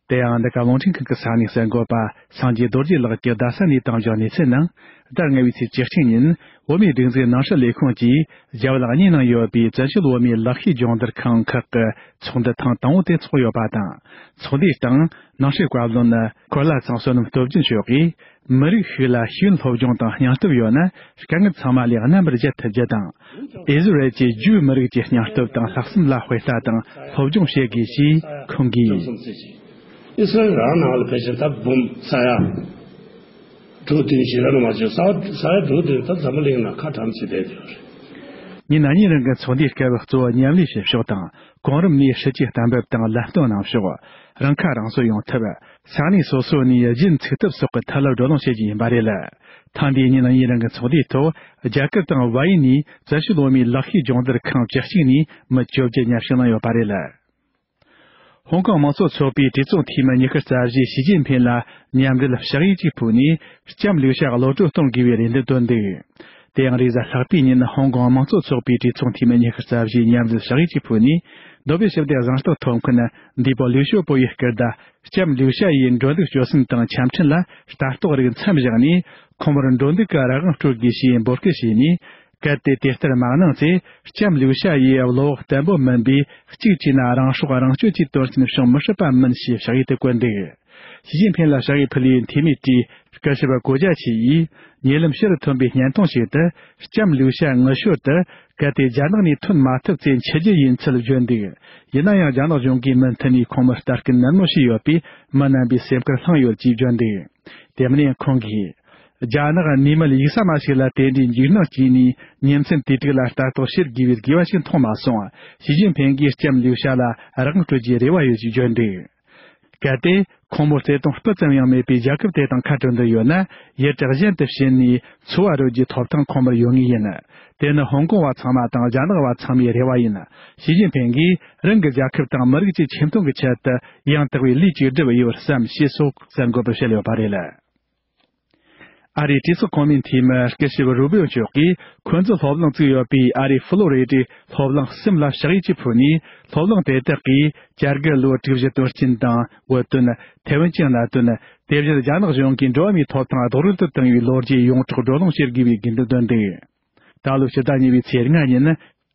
དེ་ཡང་འདི་ག་རླུང་འཕྲིན་ཁང་གི་ས་གནས་གསར་འགོད་པ་སངས་རྒྱས་རྡོ་རྗེ་ལགས་ཀྱིས་རྡ་ས་ནས་བཏང་བཞག་གནས་ཚུལ་ནང་། ཟླ་ལྔ་བའི་ཚེས་བཅུ་གཅིག་ཉིན་བོད་མིའི་སྒྲིག་འཛུགས་ནང་སྲིད་ལས་ཁུངས་ཀྱིས་རྒྱ་བལ་གཉིས་ནང་ཡོད་པའི་བཙན་བྱོལ་བོད་མིའི་ལག་ཤེས་སྦྱོང་བརྡར་ཁང་ཁག་གི་ཚོགས་འདུ་ཐེངས་དང་པོ་དེ་འཚོགས་ཡོད་པ་དང་། ཚོགས་འདུའི་སྟེང་ནང་སྲིད་བཀའ་བློན་འཁོར་ལྷ་ཚང་བསོད་ནམས་སྟོབས་རྒྱལ་མཆོག་གིས། མི་རིགས་ཤིག་ལ་ཤེས་ཡོན་སློབ་སྦྱོང་དང་སྙིང་སྟོབས་ཡོད་ན། དཀའ་ངལ་ཚང་མ་ལས་རྣམ་པར་རྒྱལ་ཐུབ་རྒྱུ་དང་། ཨི་ཟི་རལ་གྱི་ཇུའུ་མི་རིགས་ཀྱི་སྙིང་སྟོབས་དང་ལྷག་བསམ་ལ་དཔེ་ལྟ་དང་སློབ་སྦྱོང་བྱེད་དགོས་ཞེས་ཁོང་གིས། ཨི་སི་རལ་རང་ནང་ལ་ཕལ་ཆེར་ད་འབུམ་ས་ཡ་དྲུག་བདུན་ཞེ་ལྔ་མ་བྱུང་། ས་ས་ཡ་དྲུག་བདུན་ད་འཛམ་བུ་གླིང་ནང་ཁ་གྲམ་བྱེད་བསྡད་ཡོད་རེད། ཉིན་གཉིས་རིང་གི་ཚོགས་འདུའི་སྐབས། གཙོ་བོ་མཉམ་ལས་བྱེད་ཕྱོགས་དང་། གོང་རིམ་ནས་སྲིད་ཇུས་གཏན་འབེབས་དང་ལམ་སྟོན་གནང་ཕྱོགས། རང་ཁ་རང་གསོ་ཡོང་ཐབས། ས་གནས་སོ་སོ་ནས་གཞི་འཛིན་ཐུབ་སོགས་ཀྱི་ཐད་ལ་བགྲོ་གླེང་བྱེད་རྒྱུ་ཡིན་པ་རེད། ཐེངས་འདིའི་ཉིན་གཉིས་རིང་གི་ཚོགས་འདུའི་ཐོག་རྒྱ་གར་དང་ཝ་ཡི་ནས་བཙན་བྱོལ་བོད་མིའི་ལག་ཤེས་སྦྱོང་བརྡར་ཁང་བཅུ་གཅིག་ནས་མི་བཅོ་བརྒྱད་མཉམ་ཞུགས་གནང་ཡོད་པ་རེད། ཧོང་ཀོང་དམངས་གཙོ་ཚོགས་པའི་གྲོས་ཚོགས་འཐུས་མི་ཉི་ཤུ་རྩ་བཞིས་ཞི་ཅིན་ཕིན་ལ་མཉམ་འབྲེལ་ཕྱག་ཡིག་ཅིག་ཕུལ་ནས། ལྕམ་ལིའུ་ཞའི་གློད་བཀྲོལ་གཏོང་དགོས་པའི་རེ་འདུན་བཏོན་འདུག་དེ་ཡང་རེས་གཟའ་ལྷག་པའི་ཉིན་ཧོང་ཀོང་དམངས་གཙོ་ཚོགས་པའི་གྲོས་ཚོགས་འཐུས་མི་ཉི་ཤུ་རྩ་བཞིས་མཉམ་འབྲེལ་ཕྱག་ཡིག་ཅིག་ཕུལ་ནས། མདོ་སྦིས་ཞི་བདེ་གཟེངས་རྟགས་ཐོབ་མཁན་འདས་པོ་ལིའུ་ཞའོ་པོ་ཡི་སྐུ་ཟླ་ལྕམ་ལིའུ་ཞའི་འགྲོ་འདུག་སྤྱོད་གསུམ་དང་ཆ་འཕྲིན་ལ་ལྟ་རྟོག་རིགས་མཚམས་བཞག་ནས། ཁོང་མོར་འགྲོ་འདུག་གི་རང་དབང་སྤྲོད་དགོས་ཞེས་འབོད་སྐུལ་བྱས་ནས། གལ་ཏེ་དེ་ལྟར་མ་གནང་ཚེ། ལྕམ་ལིའུ་ཞའི་བློ་བག་བརྟན་པོ་མིན་པས། གཅིག་བྱས་ན་རང་སྲོག་རང་གཅོད་ཀྱི་དོན་རྐྱེན་བྱུང་མི་སྲིད་པ་མིན་ཞེས་ཕྱག་ཡིག་ཏུ་བཀོད་འདུག་ཞི་ཅིན་ཕིན་ལ་ཕྱག་ཡིག་ཕུལ་བའི་འཐུས་མི་གྲས་སྐུ་ཞབས་གོ་ཇཱ་ཆི་ཡིས། ཉེ་ལམ་ཕྱིར་ཐོན་པའི་བརྙན་ཐུང་ཞིག་ཏུ། ལྕམ་ལིའུ་ཞའི་ངུ་ཤོར་དུ། གལ་ཏེ་རྒྱ་ནག་ནས་ཐོན་མ་ཐུབ་ཚེ་འཆི་རྒྱུ་ཡིན་ཚུལ་བརྗོད་འདུག་ཡིན་ན་ཡང་། རྒྱ་ནག་གཞུང་གིས་མུ་མཐུད་ནས་ཁོང་མོར་ལྟ་སྐུལ་ནན་མོ་བྱས་ཡོད་པས། མི་རྣམ་པའི་སེམས་ཁུར་བསླངས་ཡོད་ཅེས་བརྗོད་འདུག་དེ་མིན་ཡང་ཁོང་གིས། རྒྱ་ནག་གནས་མལ་ཡུག་ས་མ་ཞིག་ལ་དེ་འདྲའི་འཇིགས་སྣང་སྐྱེས་ནས། ཉིན་མཚན་དུས་དྲུག་ལ་ལྟ་རྟོག་བྱེད་དགོས་པའི་དགོས་པ་ཞིག་མཐོང་མ་སོང་། ཞི་ཅིན་ཕིན་གྱིས་ལྕམ་ལིའུ་ཞའི་ལ་རང་དབང་སྤྲོད་རྒྱུའི་རེ་བ་ཡོད་ཅེས་བརྗོད་འདུག་གལ་ཏེ། ཁོང་མོ་བརྩེ་དུང་སྤུ་ཙམ་ཡང་མེད་པའི་རྒྱལ་ཁབ་དེ་དང་ཁ་བྲལ་འདོད་ཡོད་ན། ཡུལ་གྲུ་གཞན་དུ་ཕྱིན་ནས་འཚོ་བ་རོལ་རྒྱུའི་ཐོབ་ཐང་ཁོང་མོར་ཡོད་ངེས་ཡིན། དེ་ནི་ཧོང་ཀོང་བ་ཚང་མ་དང་རྒྱ་ནག་བ་ཚང་མའི་རེ་བ་ཡིན། ཞི་ཅིན་ཕིན་གྱིས་རང་གི་རྒྱལ་ཁབ་དང་མི་རིགས་ཀྱི་ཆེ་མཐོང་གི་ཆེད་དུ་ཡང་དག་པའི་ལས་ཅིག་བསྒྲུབས་ཡོད་བསམ་ཞེས་སོགས་གསར་འགོད་པར་བཤད་ཡོད་པ་རེད། ཨ་རིའི་གྲོས་ཚོགས་གོང་མའི་འཐུས་མི་སྐུ་ཞབས་རུ་བྷི་ཨོ་མཆོག་གིས་འཁོན་འཛིན་སློབ་གླིང་བཙུགས་ཡོད་པའི་ཨ་རིའི་ཧྥི་ལོ་རི་ཌའི་སློབ་གླིང་གསུམ་ལ་ཕྱག་ཡིག་ཅིག་ཕུལ་ནས། སློབ་གླིང་དེ་དག་གིས་བྱ་དགའི་ལོ་དྲུག་བཞི་དོན་རྐྱེན་དང་བོད་དོན། ཐའེ་ཝན་གྱི་གནད་དོན། དེ་བཞིན་རྒྱ་ནག་གཞུང་གིས་འགྲོ་བ་མིའི་ཐོབ་ཐང་རྡོག་རོལ་དུ་བཏང་བའི་ལོ་རྒྱུས་ཡོངས་གྲགས་བགྲོ་གླེང་བྱེད་དགོས་པའི་དགོས་འདུན་བཏོན་འདུག་ད་ལོའི་ཕྱི་ཟླ་གཉིས་པའི་ཚེས་ལྔ་ཉིན།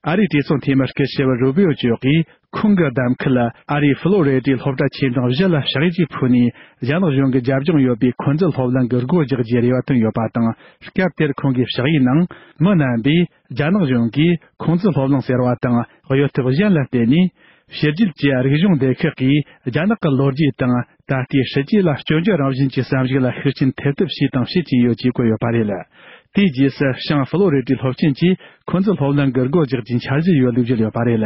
ཨ་རིའི་གྲོས་ཚོགས་འཐུས་མི་སྐུ་ཞབས་རུ་བྷི་ཨོ་མཆོག་གིས་ཁོང་གི་གདམ་ཁར་ཨ་རིའི་ཧྥི་ལོ་རི་ཌའི་སློབ་གྲྭ་ཆེ་འབྲིང་བཞི་ལ་ཕྱག་ཡིག་ཅིག་ཕུལ་ནས། རྒྱ་ནག་གཞུང་གིས་རྒྱབ་ལྗོངས་ཡོད་པའི་འཁོན་འཛིན་སློབ་གླིང་གི་སྒོ་རྒྱག་རྒྱུའི་རེ་བ་བཏོན་ཡོད་པ་དང་། སྐབས་དེར་ཁོང་གིས་ཕྱག་ཡིག་ནང་། མི་རྣམ་པས་རྒྱ་ནག་གཞུང་གིས་འཁོན་འཛིན་སློབ་གླིང་ཟེར་བ་དང་གཡོ་ཐབས་གཞན་ལ་བརྟེན་ནས། ཕྱི་རྒྱལ་གྱི་རིག་གཞུང་སྡེ་ཁག་གིས་རྒྱ་ནག་གི་ལོ་རྒྱུས་དང་། ད་ལྟའི་སྲིད་ཇུས་ལ་སྐྱོན་བརྗོད་རང་བཞིན་གྱི་བསམ་གཞིག་ལ་ཤུགས་རྐྱེན་ཐེབས་ཐབས་བྱས་དང་བྱེད་ཀྱིན་ཡོད་ཅེས་བཀོད་ཡོད་པ་རེད། དེའི་རྗེས་སུ་བྱང་ཧྥི་ལོ་རི་ཌའི་སློབ་ཆེན་གྱིས་འཁོན་འཛིན་སློབ་གླིང་གི་སྒོ་རྒྱག་རྒྱུའི་འཆར་གཞི་ཡོད་ལུགས་བརྗོད་ཡོད་པ་རེད།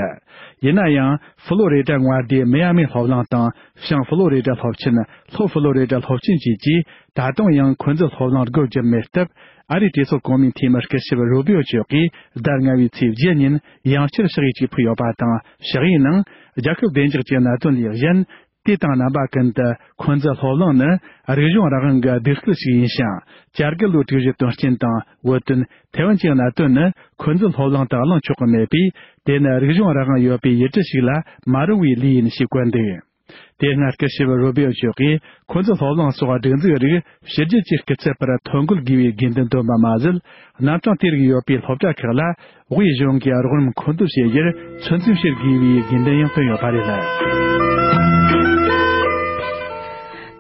ཡིན་ན་ཡང་། ཧྥི་ལོ་རི་ཌ་མངའ་སྡེའི་མི་ཡ་མི་སློབ་གླིང་དང་། བྱང་ཧྥི་ལོ་རི་ཌ་སློབ་ཆེན། ལྷོ་ཧྥི་ལོ་རི་ཌ་སློབ་ཆེན་བཅས་ཀྱིས་ད་དུང་ཡང་འཁོན་འཛིན་སློབ་གླིང་སྒོ་བརྒྱབ་མེད་སྟབས། ཨ་རིའི་གྲོས་ཚོགས་གོང་མའི་འཐུས་མི་སྐུ་ཞབས་རུ་བྷི་ཨོ་མཆོག་གིས་ཟླ་ལྔ་བའི་ཚེས་བརྒྱད་ཉིན་ཡང་བསྐྱར་ཕྱག་ཡིག་ཅིག་ཕུལ་ཡོད་པ་དང་། ཕྱག་ཡིག་ནང་། རྒྱལ་ཁབ་བདེ་འཇགས་ཀྱི་གནད་དོན་ལས་གཞན། དེ་དང་རྣམ་པ་ཀུན་ཏུ་འཁོན་འཛིན་སློབ་གླིང་ནི་རིག་གཞུང་རང་དབང་གི་སྡེ་ཁུལ་ཞིག་ཡིན་ཞིང་། བཅའ་སྒྲིག་ལོའི་གྲོས་གཞི་དོན་རྐྱེན་དང་བོད་དོན་ཐའེ་ཝན་གྱི་གནད་དོན་ནི་འཁོན་འཛིན་སློབ་གླིང་དུ་གླེང་ཆོག་གི་མེད་པས། དེ་ནི་རིག་གཞུང་རང་དབང་ཡོད་པའི་ཡུལ་གྲུ་ཞིག་ལ་མ་རུང་བའི་ལས་ཡིན་ཞེས་བཀོད་འདུག་དེ་སྔ་སྐུ་ཞབས་རུ་བི་ཨོ་མཆོག་གིས་འཁོན་འཛིན་སློབ་གླིང་སོགས་སྒྲིག་འཛུགས་རིགས་ཕྱི་རྒྱལ་གྱི་སྐུ་ཚབ་པར་ཐོ་འགོད་དགོས་པའི་དགོས་འདུན་བཏོན་པ་མ་ཟད། རྣམ་གྲངས་དེ་རིགས་ཡོད་པའི་སློབ་གྲྭ་ཁག་ལ་དབུས་གཞུང་གིས་རོགས་རམ་མཁོ་འདོན་བྱེད་རྒྱུར་ཚོད་འཛིན་བྱེད་དགོས་པའི་དགོས་འདུན་ཡང་བཏོན་ཡོད་པ་རེད།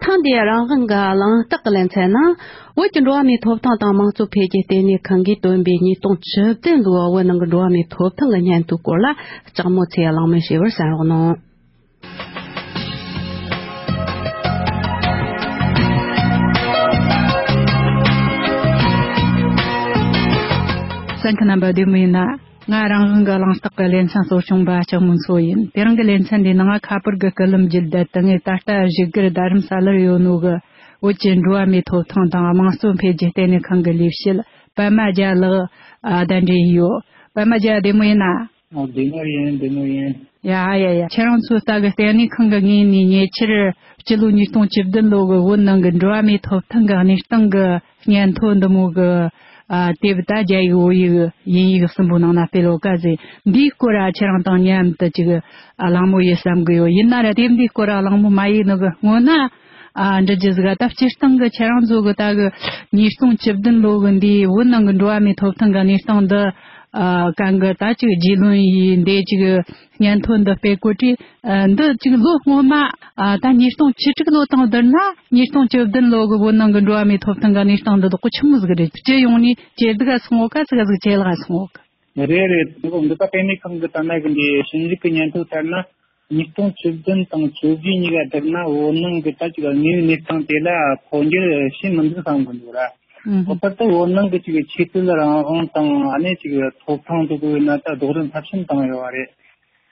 ཐེངས་འདིའི་རང་དབང་གི་གླེང་སྟེགས་ཀྱི་ལེ་ཚན་ནང་། བོད་ཀྱི་འགྲོ་བ་མིའི་ཐོབ་ཐང་དང་དམངས་གཙོ་འཕེལ་རྒྱས་ལྟེ་གནས་ཁང་གིས་བཏོན་པའི་ཉིས་སྟོང་བཅུ་བདུན་ལོའི་བོད་ནང་གི་འགྲོ་བ་མིའི་ཐོབ་ཐང་གི་སྙན་ཐོའི་སྐོར་ལ་ལྕགས་མོ་ཚེ་གླེང་མོལ་ཞུས་པར་གསན་རོགས་གནང་། གསན་མཁན་རྣམ་པ་བདེ་མོ་ཡིན་ན། ང་རང་དབང་གི་གླེང་སྟེགས་ཀྱི་ལེ་ཚན་གཙོ་སྐྱོང་པ་ལྕགས་མོ་མཚོ་ཡིན། དེ་རིང་གི་ལེ་ཚན་འདིའི་ནང་ང་ཁ་པར་གྱི་སྐུད་ལམ་བརྒྱུད་དེ་དེ་སྔའི་ད་ལྟ་བཞུགས་སྒར་རྡ་རམ་ས་ལར་ཡོད་ནོ་གི་བོད་ཀྱི་འགྲོ་བ་མིའི་ཐོབ་ཐང་དང་དམངས་གཙོ་འཕེལ་རྒྱས་ལྟེ་གནས་ཁང་གི་ལས་བྱེད་པད་མ་རྒྱལ་ལགས་གདན་འདྲེན་ཡོད། པད་མ་རྒྱལ་བདེ་མོ་ཡིན་ན། ཨོ། བདེ་མོ་ཡིན། བདེ་མོ་ཡིན། ཡ་ཡ་ཡ། ཁྱེད་རང་ཚོ་ལྟ་གི་ལྟེ་གནས་ཁང་གི་ངོས་ནས་ཉེ་ཆར་སྤྱི་ལོ་ཉིས་སྟོང་བཅུ་བདུན་ལོ་གི་བོད་ནང་གི་འགྲོ་བ་མིའི་ཐོབ་ཐང་གི་གནས་སྟངས་གི་སྙན་ཐོ་འདི་མོ་གི་ཨ་དེབ་ད་རྒྱ་ཡིག་བོད་ཡིག་དབྱིན་ཡིག་གསུམ་པོ་ནང་ན་སྤེལ་ཡོད་ཀ་ཟེར། འདིའི་སྐོར་ཨ་ཁྱེད་རང་དང་མཉམ་དུ་ཅིག་ཨ་གླེང་མོལ་ཡེད་བསམ་གི་ཡོད། ཡིན་ན་ར་དེབ་འདིའི་སྐོར་ཨ་གླེང་མོལ་མ་ཡེད་ནོ་གི་སྔོན་ན། ཨ་འདྲི་རྒྱུ་ཟིག་ད་སྤྱིར་བཏང་གི་ཁྱེད་རང་ཚོ་གི་ད་གི་ཉིས་སྟོང་བཅུ་བདུན་ལོ་གི་འདིའི་བོད་ནང་གི་འགྲོ་བ་མིའི་ཐོབ་ཐང་གི་གནས་སྟངས་འདི་ཨ་གང་གི་ད་ཅིག་རྒྱུས་ལོན་ཡིས་འདི་ཅིག་སྙན་ཐོ་འདི་སྤེལ་གོ་དུས། ཨ་འདི་ཅིག་ལོ་སྔོན་མ་ཨ་ད་ཉིས་སྟོང་བཅུ་དྲུག་ལོ་དང་བསྡུར་ན་ཉིས་སྟོང་བཅུ་བདུན་ལོ་གི་བོད་ནང་གི་འགྲོ་བ་མིའི་ཐོབ་ཐང་གི་གནས་སྟངས་འདི་དག་གོ་ཆི་མོ་ཟིག་རེད། སྤྱི་ཡོངས་ནས་ཇེ་སྡུག་ག་སོང་ངོ་ག་ཟིག་ག་ཟིག་ཇེ་ལེགས་ག་སོང་ངོ་གི། རེད་རེད། འདི་ག་ལྟེ་གནས་ཁང་གི་ད་ནང་གི་འདི་ཞིབ་འཇུག་གི་སྙན་ཐོ་ལྟར་ན། ཉིས་སྟོང་བཅུ་བདུན་དང་བཅོ་བརྒྱད་གཉིས་ཀ་བསྡུར་ན་བོད་ནང་གི་ད་ཅིག་དངོས་ཡོད་གནས་སྟངས་དེ་ལ་འཕོ་འགྱུར་ཞིག་མི་འདུག་བསམ་གི་འདུག་ར། ཨུམ། ལྷག་པར་དུ་བོད་ནང་གི་ཅིག་ཆོས་དད་རང་དབང་དང་ཨ་ནི་ཅིག་ཐོབ་ཐང་དེ་ཚོ་ཡིན་ན་ད་རྡོག་རོལ་མཐར་ཕྱིན་བཏང་ཡོད་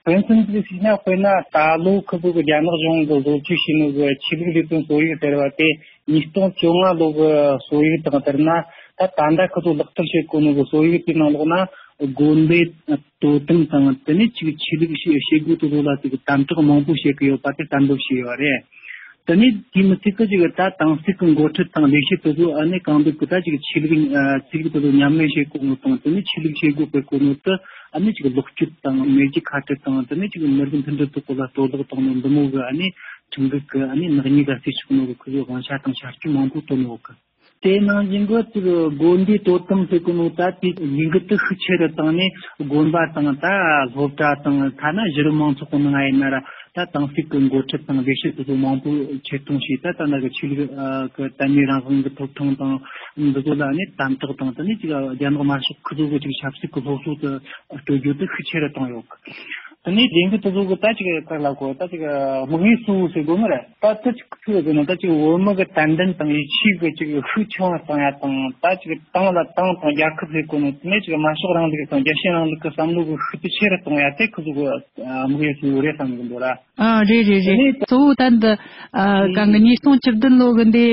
པ་རེད། དཔེ་མཚོན་ཅིག་བྱས་ན། དཔེར་ན་ད་ལོ་ཁུ་བོ་གི་རྒྱ་ནག་གཞུང་གིས་བཟོ་བཅོས་བྱས་ནོ་གི་ཆོས་ལུགས་ལས་དོན་སྲོལ་ཡིག་ཟེར་བ་དེ་ཉིས་སྟོང་བཅོ་ལྔ་ལོ་གི་སྲོལ་ཡིག་དང་བསྡུར་ན། ད་ད་ལྟ་ཁུ་ཚོ་ལག་བསྟར་བྱེད་གོ་ནོ་གི་སྲོལ་ཡིག་དེའི་ནང་ལོགས་ན། དགོན་སྡེ་དོ་དམ་དང་དེ་ནས་ཅིག་ཆོས་ལུགས་བྱེད་བྱེད་སྒོ་དེ་ཚོ་ལ་ཅིག་དམ་དྲག་མང་པོ་བྱེད་ཀྱི་ཡོད་པ་དེ་གཏན་འབེབས་བྱས་ཡོད་རེད། དེ་ནས་དེའི་མི་ཚད་ཀྱི་ཅིག་ད་དྭངས་སྲིད་ཀྱི་འགོ་ཁྲིད་དང་ལས་བྱེད་དེ་ཚོ་ཨ་ནི་གང་འདོད་ཀྱི་ད་ཅིག་ཆོས་ལུགས་ཨ་ཆོས་ལུགས་དེ་ཚོ་ཉམས་ལེན་བྱེད་གོ་ནོ་དང་དེ་ནས་ཆོས་ལུགས་བྱེད་སྒོ་སྤེལ་གོ་ནོ་དེ་ཨ་ནི་ཅིག་ལོག་སྤྱོད་དང་མེས་རྒྱལ་ཁ་བྲལ་དང་དེ་ནས་ཅིག་མི་རིགས་མཐུན་སྒྲིལ་ཐོག་གི་ལ་གཏོར་བརླག་བཏང་ནོ་འདི་མོ་གི་ཨ་ནི་ཁྲིམས་འགལ་གྱི་ཨ་ནི་ནག་ཉེས་ལ་རྩིས་ཆོག་ནོ་གི་ཁོ་ཚོས་དབང་ཆ་དང་བྱ་སྤྱོད་མང་པོ་བཏོན་ཡོད་གི། དེ་ནང་བཞིན་གྱི་ཅིག་དགོན་སྡེ་དོ་དམ་ཟེར་གོ་ནོ་ད་དེ་ལས་འགུལ་དེ་ཤུགས་ཆེ་རུ་བཏང་ནས་དགོན་པ་དང་ད་སློབ་གྲྭ་དང་ཐ་ན་གཞི་རིམ་མང་ཚོགས་ཀྱི་ནང་ཡིན་ན་ར་ད་དྭངས་སྲིད་ཀྱི་འགོ་ཁྲིད་དང་ལས་བྱེད་དེ་ཚོ་མང་པོ་ཆེད་གཏོང་བྱས། ད་ད་ལྟ་གི་ཆོས་ལུགས་ཀྱི་དད་མོས་རང་དབང་གི་ཐོབ་ཐང་དང་འདི་ཚོ་ལ་ནི་དམ་དྲག་དང་དེ་ནས་ཅིག་རྒྱ་ནག་དམར་ཤོག་ཁུ་ཚོ་གི་ཅིག་ཆབ་སྲིད་ཀྱི་སློབ་གསོ་དེ་སྤྲོད་རྒྱུ་དེ་ཤུགས་ཆེ་རུ་བཏང་ཡོད་གི། དེ་ནས་ལས་འགུལ་དེ་ཚོ་གི་ད་ཅིག་ག་ལ་གོ་ད་ཅིག་དམིགས་ཡུལ་གཙོ་བོ་ཟེར་དགོས་ནི་རེད། ད་དེ་ཅིག་ཐུག་ཟེར་ན་ད་ཅིག་བོད་མི་གི་དད་འདུན་དང་ཡིད་ཆེས་གི་ཅིག་ཤུགས་ཆེ་བ་གཏོང་ཡ་དང་ད་ཅིག་ཏང་ལ་ཏང་དང་རྒྱལ་ཁབ་ཟེར་དགོས་ནི་དེ་ནས་ཅིག་དམར་ཤོག་རིང་ལུགས་དང་རྒྱལ་སྤྱིའི་རིང་ལུགས་གི་བསམ་བློ་གི་ཤུགས་དེ་ཆེ་རུ་གཏོང་ཡ་དེ་ཁོ་ཚོ་གི་དམིགས་ཡུལ་གཙོ་བོ་རེད་བསམ་གི་འདུག་ར། ཨ་རེད་རེད་དེ་རེད། ནས་གཙོ་བོ་ད་འདི་ཨ་གང་གི་ཉིས་སྟོང་བཅུ་བདུན་ལོ་གི་འདི་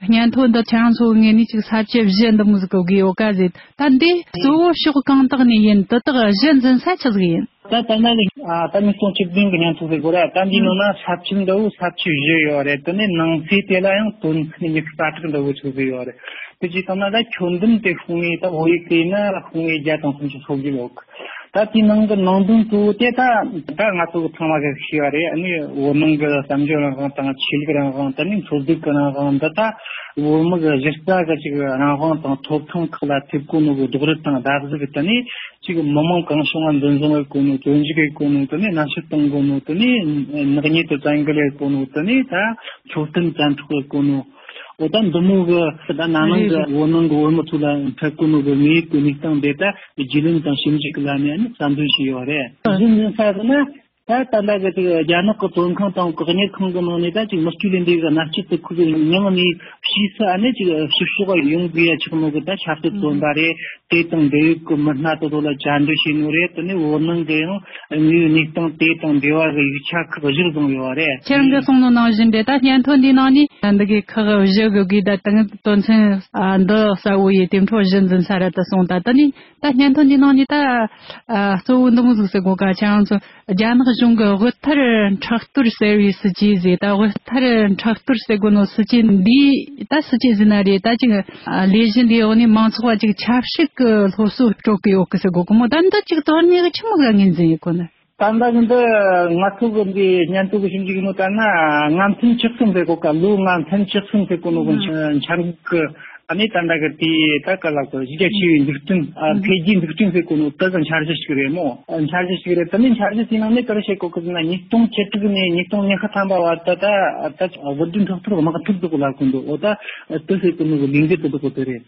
སྙན་ཐོ་འདི་ཁྱེད་རང་ཚོ་ངོས་ནས་ཅིག་ས་བཅད་བཞི་འདི་མོ་ཟིག་གི་དགོས་ཡོད་ཀ་ཟེར། ད་འདི་གཙོ་བོ་ཕྱོགས་གང་དག་ནས་ཡིན་དེ་དག་གཞི་འཛིན་ས་ཆི་ཟིག་ཡིན། ད་ད་ནང་གི་ཨ་ད་ཉིས་སྟོང་བཅུ་བདུན་གི་སྙན་ཐོ་ཟེར་དགོས་ར། ད་འདིའི་ནང་ན་ས་བཅད་འདྲ་བོ་ས་བཅད་བཞི་ཡོད་རེད། དེ་ནས་ནང་གསེས་དེ་ལ་ཡང་དོན་ཚན་ཉི་ཤུ་རྩ་དྲུག་འདྲ་བོ་ཅིག་ཟིག་ཡོད་རེད། དེ་ཅིག་བསམ་ན་ད་ཁྱོན་བསྡོམས་དེ་ཤོང་ངེས་ད་བོད་ཡིག་དེ་ཡིན་ན་ཤོང་ངེས་བརྒྱ་དང་སུམ་ཅུ་སོ་བརྒྱད་ཡོད་གི། ད་དེའི་ནང་གི་ནང་དོན་གཙོ་བོ་དེ་ད་ད་ང་ཚོ་གི་ཚང་མ་གི་ཤེས་པ་རེད། ཨ་ནི་བོད་ནང་གི་བསམ་བློའི་རང་དབང་དང་ཆོས་ལུགས་རང་དབང་དེ་ནས་འཚོ་སྡོད་ཀྱི་རང་དབང་འདི་ད་བོད་མི་གི་གཞི་རྩ་གི་ཅིག་རང་དབང་དང་ཐོབ་ཐང་ཁག་ལ་ཐེབས་གོ་ནོ་གི་རྡོག་རོལ་དང་བརྡབ་གསིག་དེ་ནས་ཅིག་མི་མང་གང་བྱུང་ང་འཛིན་བཟུང་བྱེད་གོ་ནོ། བཙོན་འཇུག་བྱེད་གོ་ནོ། དེ་ནས་མནར་གཅོད་གཏོང་གོ་ནོ། དེ་ནས་ནག་ཉེས་དང་བཙན་འགེལ་བྱེད་གོ་ནོ། དེ་ནས་ད་འཕྲོད་བསྟེན་བཙན་འཕྲོག་བྱེད་གོ་ནོ། འོ་ད་འདི་མོ་གི་ད་ན་ནིང་གི་བོད་ནང་གི་བོད་མི་ཚོ་ལ་འཕྲད་གོ་ནོ་གི་དངོས་ཡོད་ཀྱི་གནས་སྟངས་དེ་ད་རྒྱུས་ལོན་དང་ཞིབ་འཇུག་གི་ལམ་ནས་ཨ་ནི་རྩ་འཛིན་བྱས་ཡོད་རེད། རྒྱུ་མཚན་ཟེར་ན། ད་ད་ལྟ་གི་ཅིག་རྒྱ་ནག་གི་བཙོན་ཁང་དང་བཀག་ཉར་ཁང་གི་ནང་ནས་ད་ཅིག་མི་སྤྱོད་ལས་འདས་གི་མནར་གཅོད་དེ་ཁོ་ཚོས་མྱངས་ནས་ཕྱིས་སུ་ཨ་ནི་ཅིག་ཕྱི་ཕྱོགས་ཡོང་དགོས་ཡ་ཆགས་ནོ་གི་ད་ཆབ་སྲིད་བཙོན་པ་རེད། དེ་དང་འབྲེལ་ཡོད་ཀྱི་མི་སྣ་དེ་ཚོ་ལ་བཅར་འདྲི་བྱས་ནོ་རེད། དེ་ནས་བོད་ནང་གི་ཡང་དངོས་ཡོད་གནས་སྟངས་དེ་དང་འབྲེལ་བ་གི་ཡིག་ཆ་ཁག་གཞིར་བཟུང་ཡོད་པ་རེད། ཁྱེད་རང་གིས་གསུངས་ནོ་ནང་བཞིན་རེད། ད་སྙན་ཐོ་འདིའི་ནང་ནས་འདི་གའི་ཁག་བཞི་གི་དགོས་ད་དང་དོན་ཚན་འདི་གསལ་བོ་ཡིས་དེ་འཕྲོ་གཞི་འཛིན་ས་རེད་དུ་གསུངས། ད་དེ་ནས་ད་སྙན་ཐོ་འདིའི་ནང་ནས་ད་གཙོ་བོ་འདི་མོ་ཟིག་ཟེར་དགོས་ཀ་ཁྱེད་རང་ཚོ་རྒྱ་ནག་ གཞུང་གི་དབུལ་ཐར་མཁྲེགས་གཏོར་ཟེར་བའི་སྲིད་ཇུས་ཟིག་ད་དབུལ་ཐར་མཁྲེགས་གཏོར་ཟེར་གོ་ནོ་སྲིད་ཇུས་འདི་ད་སྲིད་ཇུས་ཟིག་ན་རེད། ད་ཅིག་ལས་གཞི་འདིའི་འོག་ནས་མང་ཚོགས་པ་ཅིག་ཆབ་སྲིད་ཀྱི་སློབ་གསོ་སྤྲོད་ཀྱི་ཡོད་གི་ཟེར་གོ་གི་མོ། ད་འདི་ཅིག་དོན་གནད་གི་ཆི་མོ་ག་ངོས་འཛིན་ཡེད་གོ་ནི། ད་ལྟ་གི་འདི་ང་ཚོ་གི་འདི་སྙན་ཐོ་གི་ཞིབ་འཇུག་ཡིན་ནོ་ལྟར་ན། སྔ་ཕན་ཆུ་གསུམ་ཟེར་གོ་ཀ། ལོ་སྔ་ཕན་ཆུ་གསུམ་ཟེར་གོ་ནོ་གི་འཆར་འཆར་འགོད་གི། ཨ་ནི་ད་ལྟ་གི་དེ་ད་ག་ལ་གོ་གཞི་རྒྱ་ཆེ་བའི་འཛུགས་སྐྲུན། ཨ། འཕེལ་རྒྱས་འཛུགས་སྐྲུན་ཟེར་གོ་ནོ་ད་གི་འཆར་གཞི་ཞིག་རེད་མོ། འཆར་གཞི་ཞིག་རེད། དེ་ནས་འཆར་གཞི་དེའི་ནང་ནས་ག་རེ་བཤད་གོ་གི་ཟེར་ན། ཉིས་སྟོང་བཅུ་དྲུག་ནས་ཉིས་སྟོང་ཉི་ཤུ་ཐམ་པ་བར་དུ་ད་ད་དབུལ་སྒྲོལ་འཕྲོག་ཐར་དམག་འཁྲུག་དུ་གོ་ལ་གོ་འདུག་འོ་ད་དེ་ཟེར་གོ་ནོ་གི་ལས་འགུལ་དེ་དུ་གོ་དེ་རེད།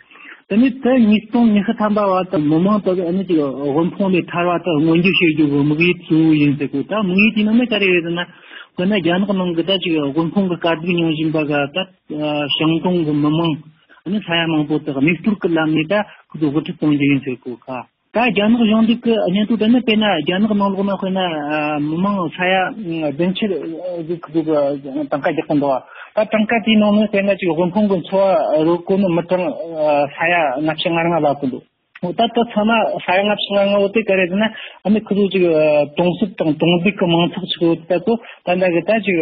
དེ་ནས་ད་ཉིས་སྟོང་ཉི་ཤུ་ཐམ་པ་བར་དུ་མི་མང་དག་ཨ་ནི་ཅིག་དབུལ་ཕོངས་ལས་ཐར་བ་དང་མངོན་འགྱུར་བྱེད་རྒྱུ་གི་དམིགས་ཡུལ་གཙོ་བོ་ཡིན་ཟེར་གོ། ད་དམིགས་ཡུལ་དེའི་ནང་ནས་ག་རེ་རེད་ཟེར་ན། དཔེར་ན་རྒྱ་ནག་ནང་གི་ད་ཅིག་དབུལ་ཕོངས་ཀྱི་དཀའ་སྡུག་མྱོང་བཞིན་པ་ག་ད་ཞང་ཀྲུང་གི་མི་མང་ཨ་ནི་ས་ཡ་མང་པོ་དག་གནས་སྤོར་གྱི་ལམ་ནས་ད་ཁོ་ཚོ་དབུལ་ཁྲིད་གཏོང་རྒྱུ་ཡིན་ཟེར་གོ་ཁ། ད་རྒྱ་ནག་གཞུང་འཛུགས་ཀྱི་སྙན་ཐོ་དེ་ནི་དཔེར་ན་རྒྱ་ནག་ནང་ལོགས་ན་དཔེར་ན་མི་མང་ས་ཡ་བདུན་ཅུ་ཟིག་གི་གྲངས་ཀ་རྒྱག་གི་འདུག་ད་གྲངས་ཀ་དེའི་ནང་ནས་དཔེར་ན་ཅིག་དབུལ་ཕོངས་ཀྱི་འཚོ་བ་རོལ་གོ་ནི་མི་གྲངས་ས་ཡ་ལྔ་བཅུ་ང་ལྔ་ལྷག་གི་འདུག་འོ་ད་ལྟ་ཚང་མ་ས་ཡ་ལྔ་བཅུ་ང་ལྔ་བོ་དེ་ག་རེ་ཟེར་ན། ཨ་ནི་ཁོ་ཚོ་ཅིག་གྲོང་གསེབ་དང་གྲོང་སྡེ་གི་མང་ཚོགས་ཅིག་ཡོད་ད་ཚོ་ད་ལྟ་གི་ད་ཅིག་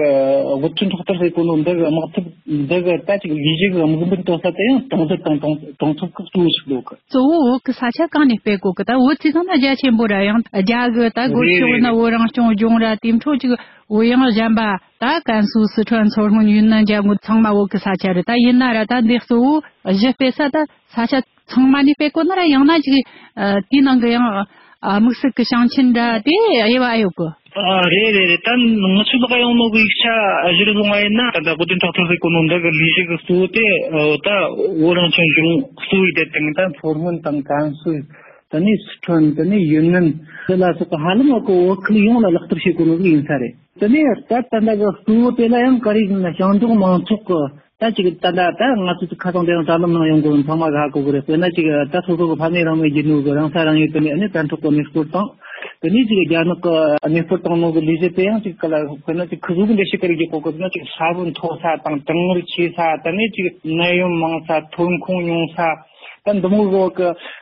དབུལ་སྐྱོར་འཕྲོག་བསྟར་ཟེར་གོ་ནོ་འདི་གི་དམག་འཐབ་འདི་གི་ད་ཅིག་ལས་གཞི་གི་དམིགས་འབེན་གཏོད་ས་དེ་ཡང་གྲོང་སྡེ་དང་གྲོང་གྲོང་ཚོ་གི་གཙོ་བོ་ཞིག་ཡོད་གི། གཙོ་བོ་བོད་ཀྱི་ས་ཆ་གང་ནས་སྤེལ་གོ་གི། ད་བོད་ཚོ་ཚང་ན་རྒྱ་ཆེན་པོ་ར་ཡང་རྒྱ་གི་ད་རྒོད་རེད་ཕྱོགས་རེད་ན་རེད། བོད་རང་སྐྱོང་ལྗོངས་ར་དེ་འཕྲོ་ཅིག་བོད་ཡང་གཞན་པ་ད་ཀན་སུའུ་སི་ཁྲོན་མཚོ་སྔོན་ཡུན་ནན་རྒྱ་དངོས་ཚང་མ་བོད་ཀྱི་ས་ཆ་རེད། ད་ཡིན་ན་ར་ད་འདི་གཙོ་བོ་གཞི་སྤེལ་ས་ད་ས་ཆ་ཚང་མ་ནས་སྤེལ་གོ་ན་ར་ཡང་ན་ཅིག་ཨ་དེའི་ནང་གི་ཡང་ཨ་དམིགས་བསལ་གྱི་ཞིང་ཆེན་འདྲ་དེ་དབྱེ་བ་ཨེ་ཡོད་གི། ཨ་རེད་རེད་རེད། ད་ང་ཚོ་ལག་ཡོང་ནོ་གི་ཡིག་ཆ་གཞིར་བཟུང་བ་ཡིན་ན། ད་ལྟ་དབུལ་སྒྲོལ་འཕྲོག་བསྟར་ཟེར་གོ་ནོ་འདི་གི་ལས་གཞི་གི་གཙོ་བོ་དེ་ད་བོད་རང་སྐྱོང་ལྗོངས་གཙོ་བོའི་དེ་དང་ད་མཚོ་སྔོན་དང་ཀན་སུའུ། དེ་ནས་སི་ཁྲོན། དེ་ནས་ཡུན་ནན། དེ་ལ་སོགས་པ་ཧ་ལམ་བོད་ཁུལ་ཡོངས་ལ་ལག་བསྟར་བྱེད་དགོས་ནོ་ཡིན་ས་རེད། དེ་ནས་ད་ད་ལྟ་གི་གཙོ་བོ་དེ་ལ་ཡང་ག་རེ་ཡིན་ན་ཞིང་འབྲོག་མང་ཚོགས་ཀྱི་ད་ཅིག་ད་ལྟ་ད་ང་ཚོ་ཁ་སང་དེ་རིང་དྲ་ལམ་ནང་ཡོང་གི་ཚང་མ་གི་ཧ་གོ་གི་རེད། དཔེར་ན་ཅིག་ད་སོ་སོ་གི་ཕ་མེས་བུ་མོས་བརྒྱུད་ནོ་གི་རང་ས་རང་ཡུལ་དེ་ནས་ཨ་ནི་དྲ་གྲོགས་ཀྱི་གནས་སྤོར་དང་། དེ་ནས་ཅིག་རྒྱ་ནག་གི་གནས་སྤོར་བཏང་ནོ་གི་ལས་གཞི་དེ་ཡང་ཅིག་ག་ལ་དཔེར་ན་ཅིག་ཁུ་ཚུར་གི་འགྲེལ་བཤད་ག་རེ་བརྒྱབ་གོ་གི་ཟེར་ན། ཅིག་ས་བོན་མཐོ་ས་དང་གྲང་ངར་ཆེ་ས། དེ་ནས་ཅིག་ནད་ཡམས་མང་ས། ཐོན་ཁུངས་ཉུང་ས། ད་འདི་མོ་གི་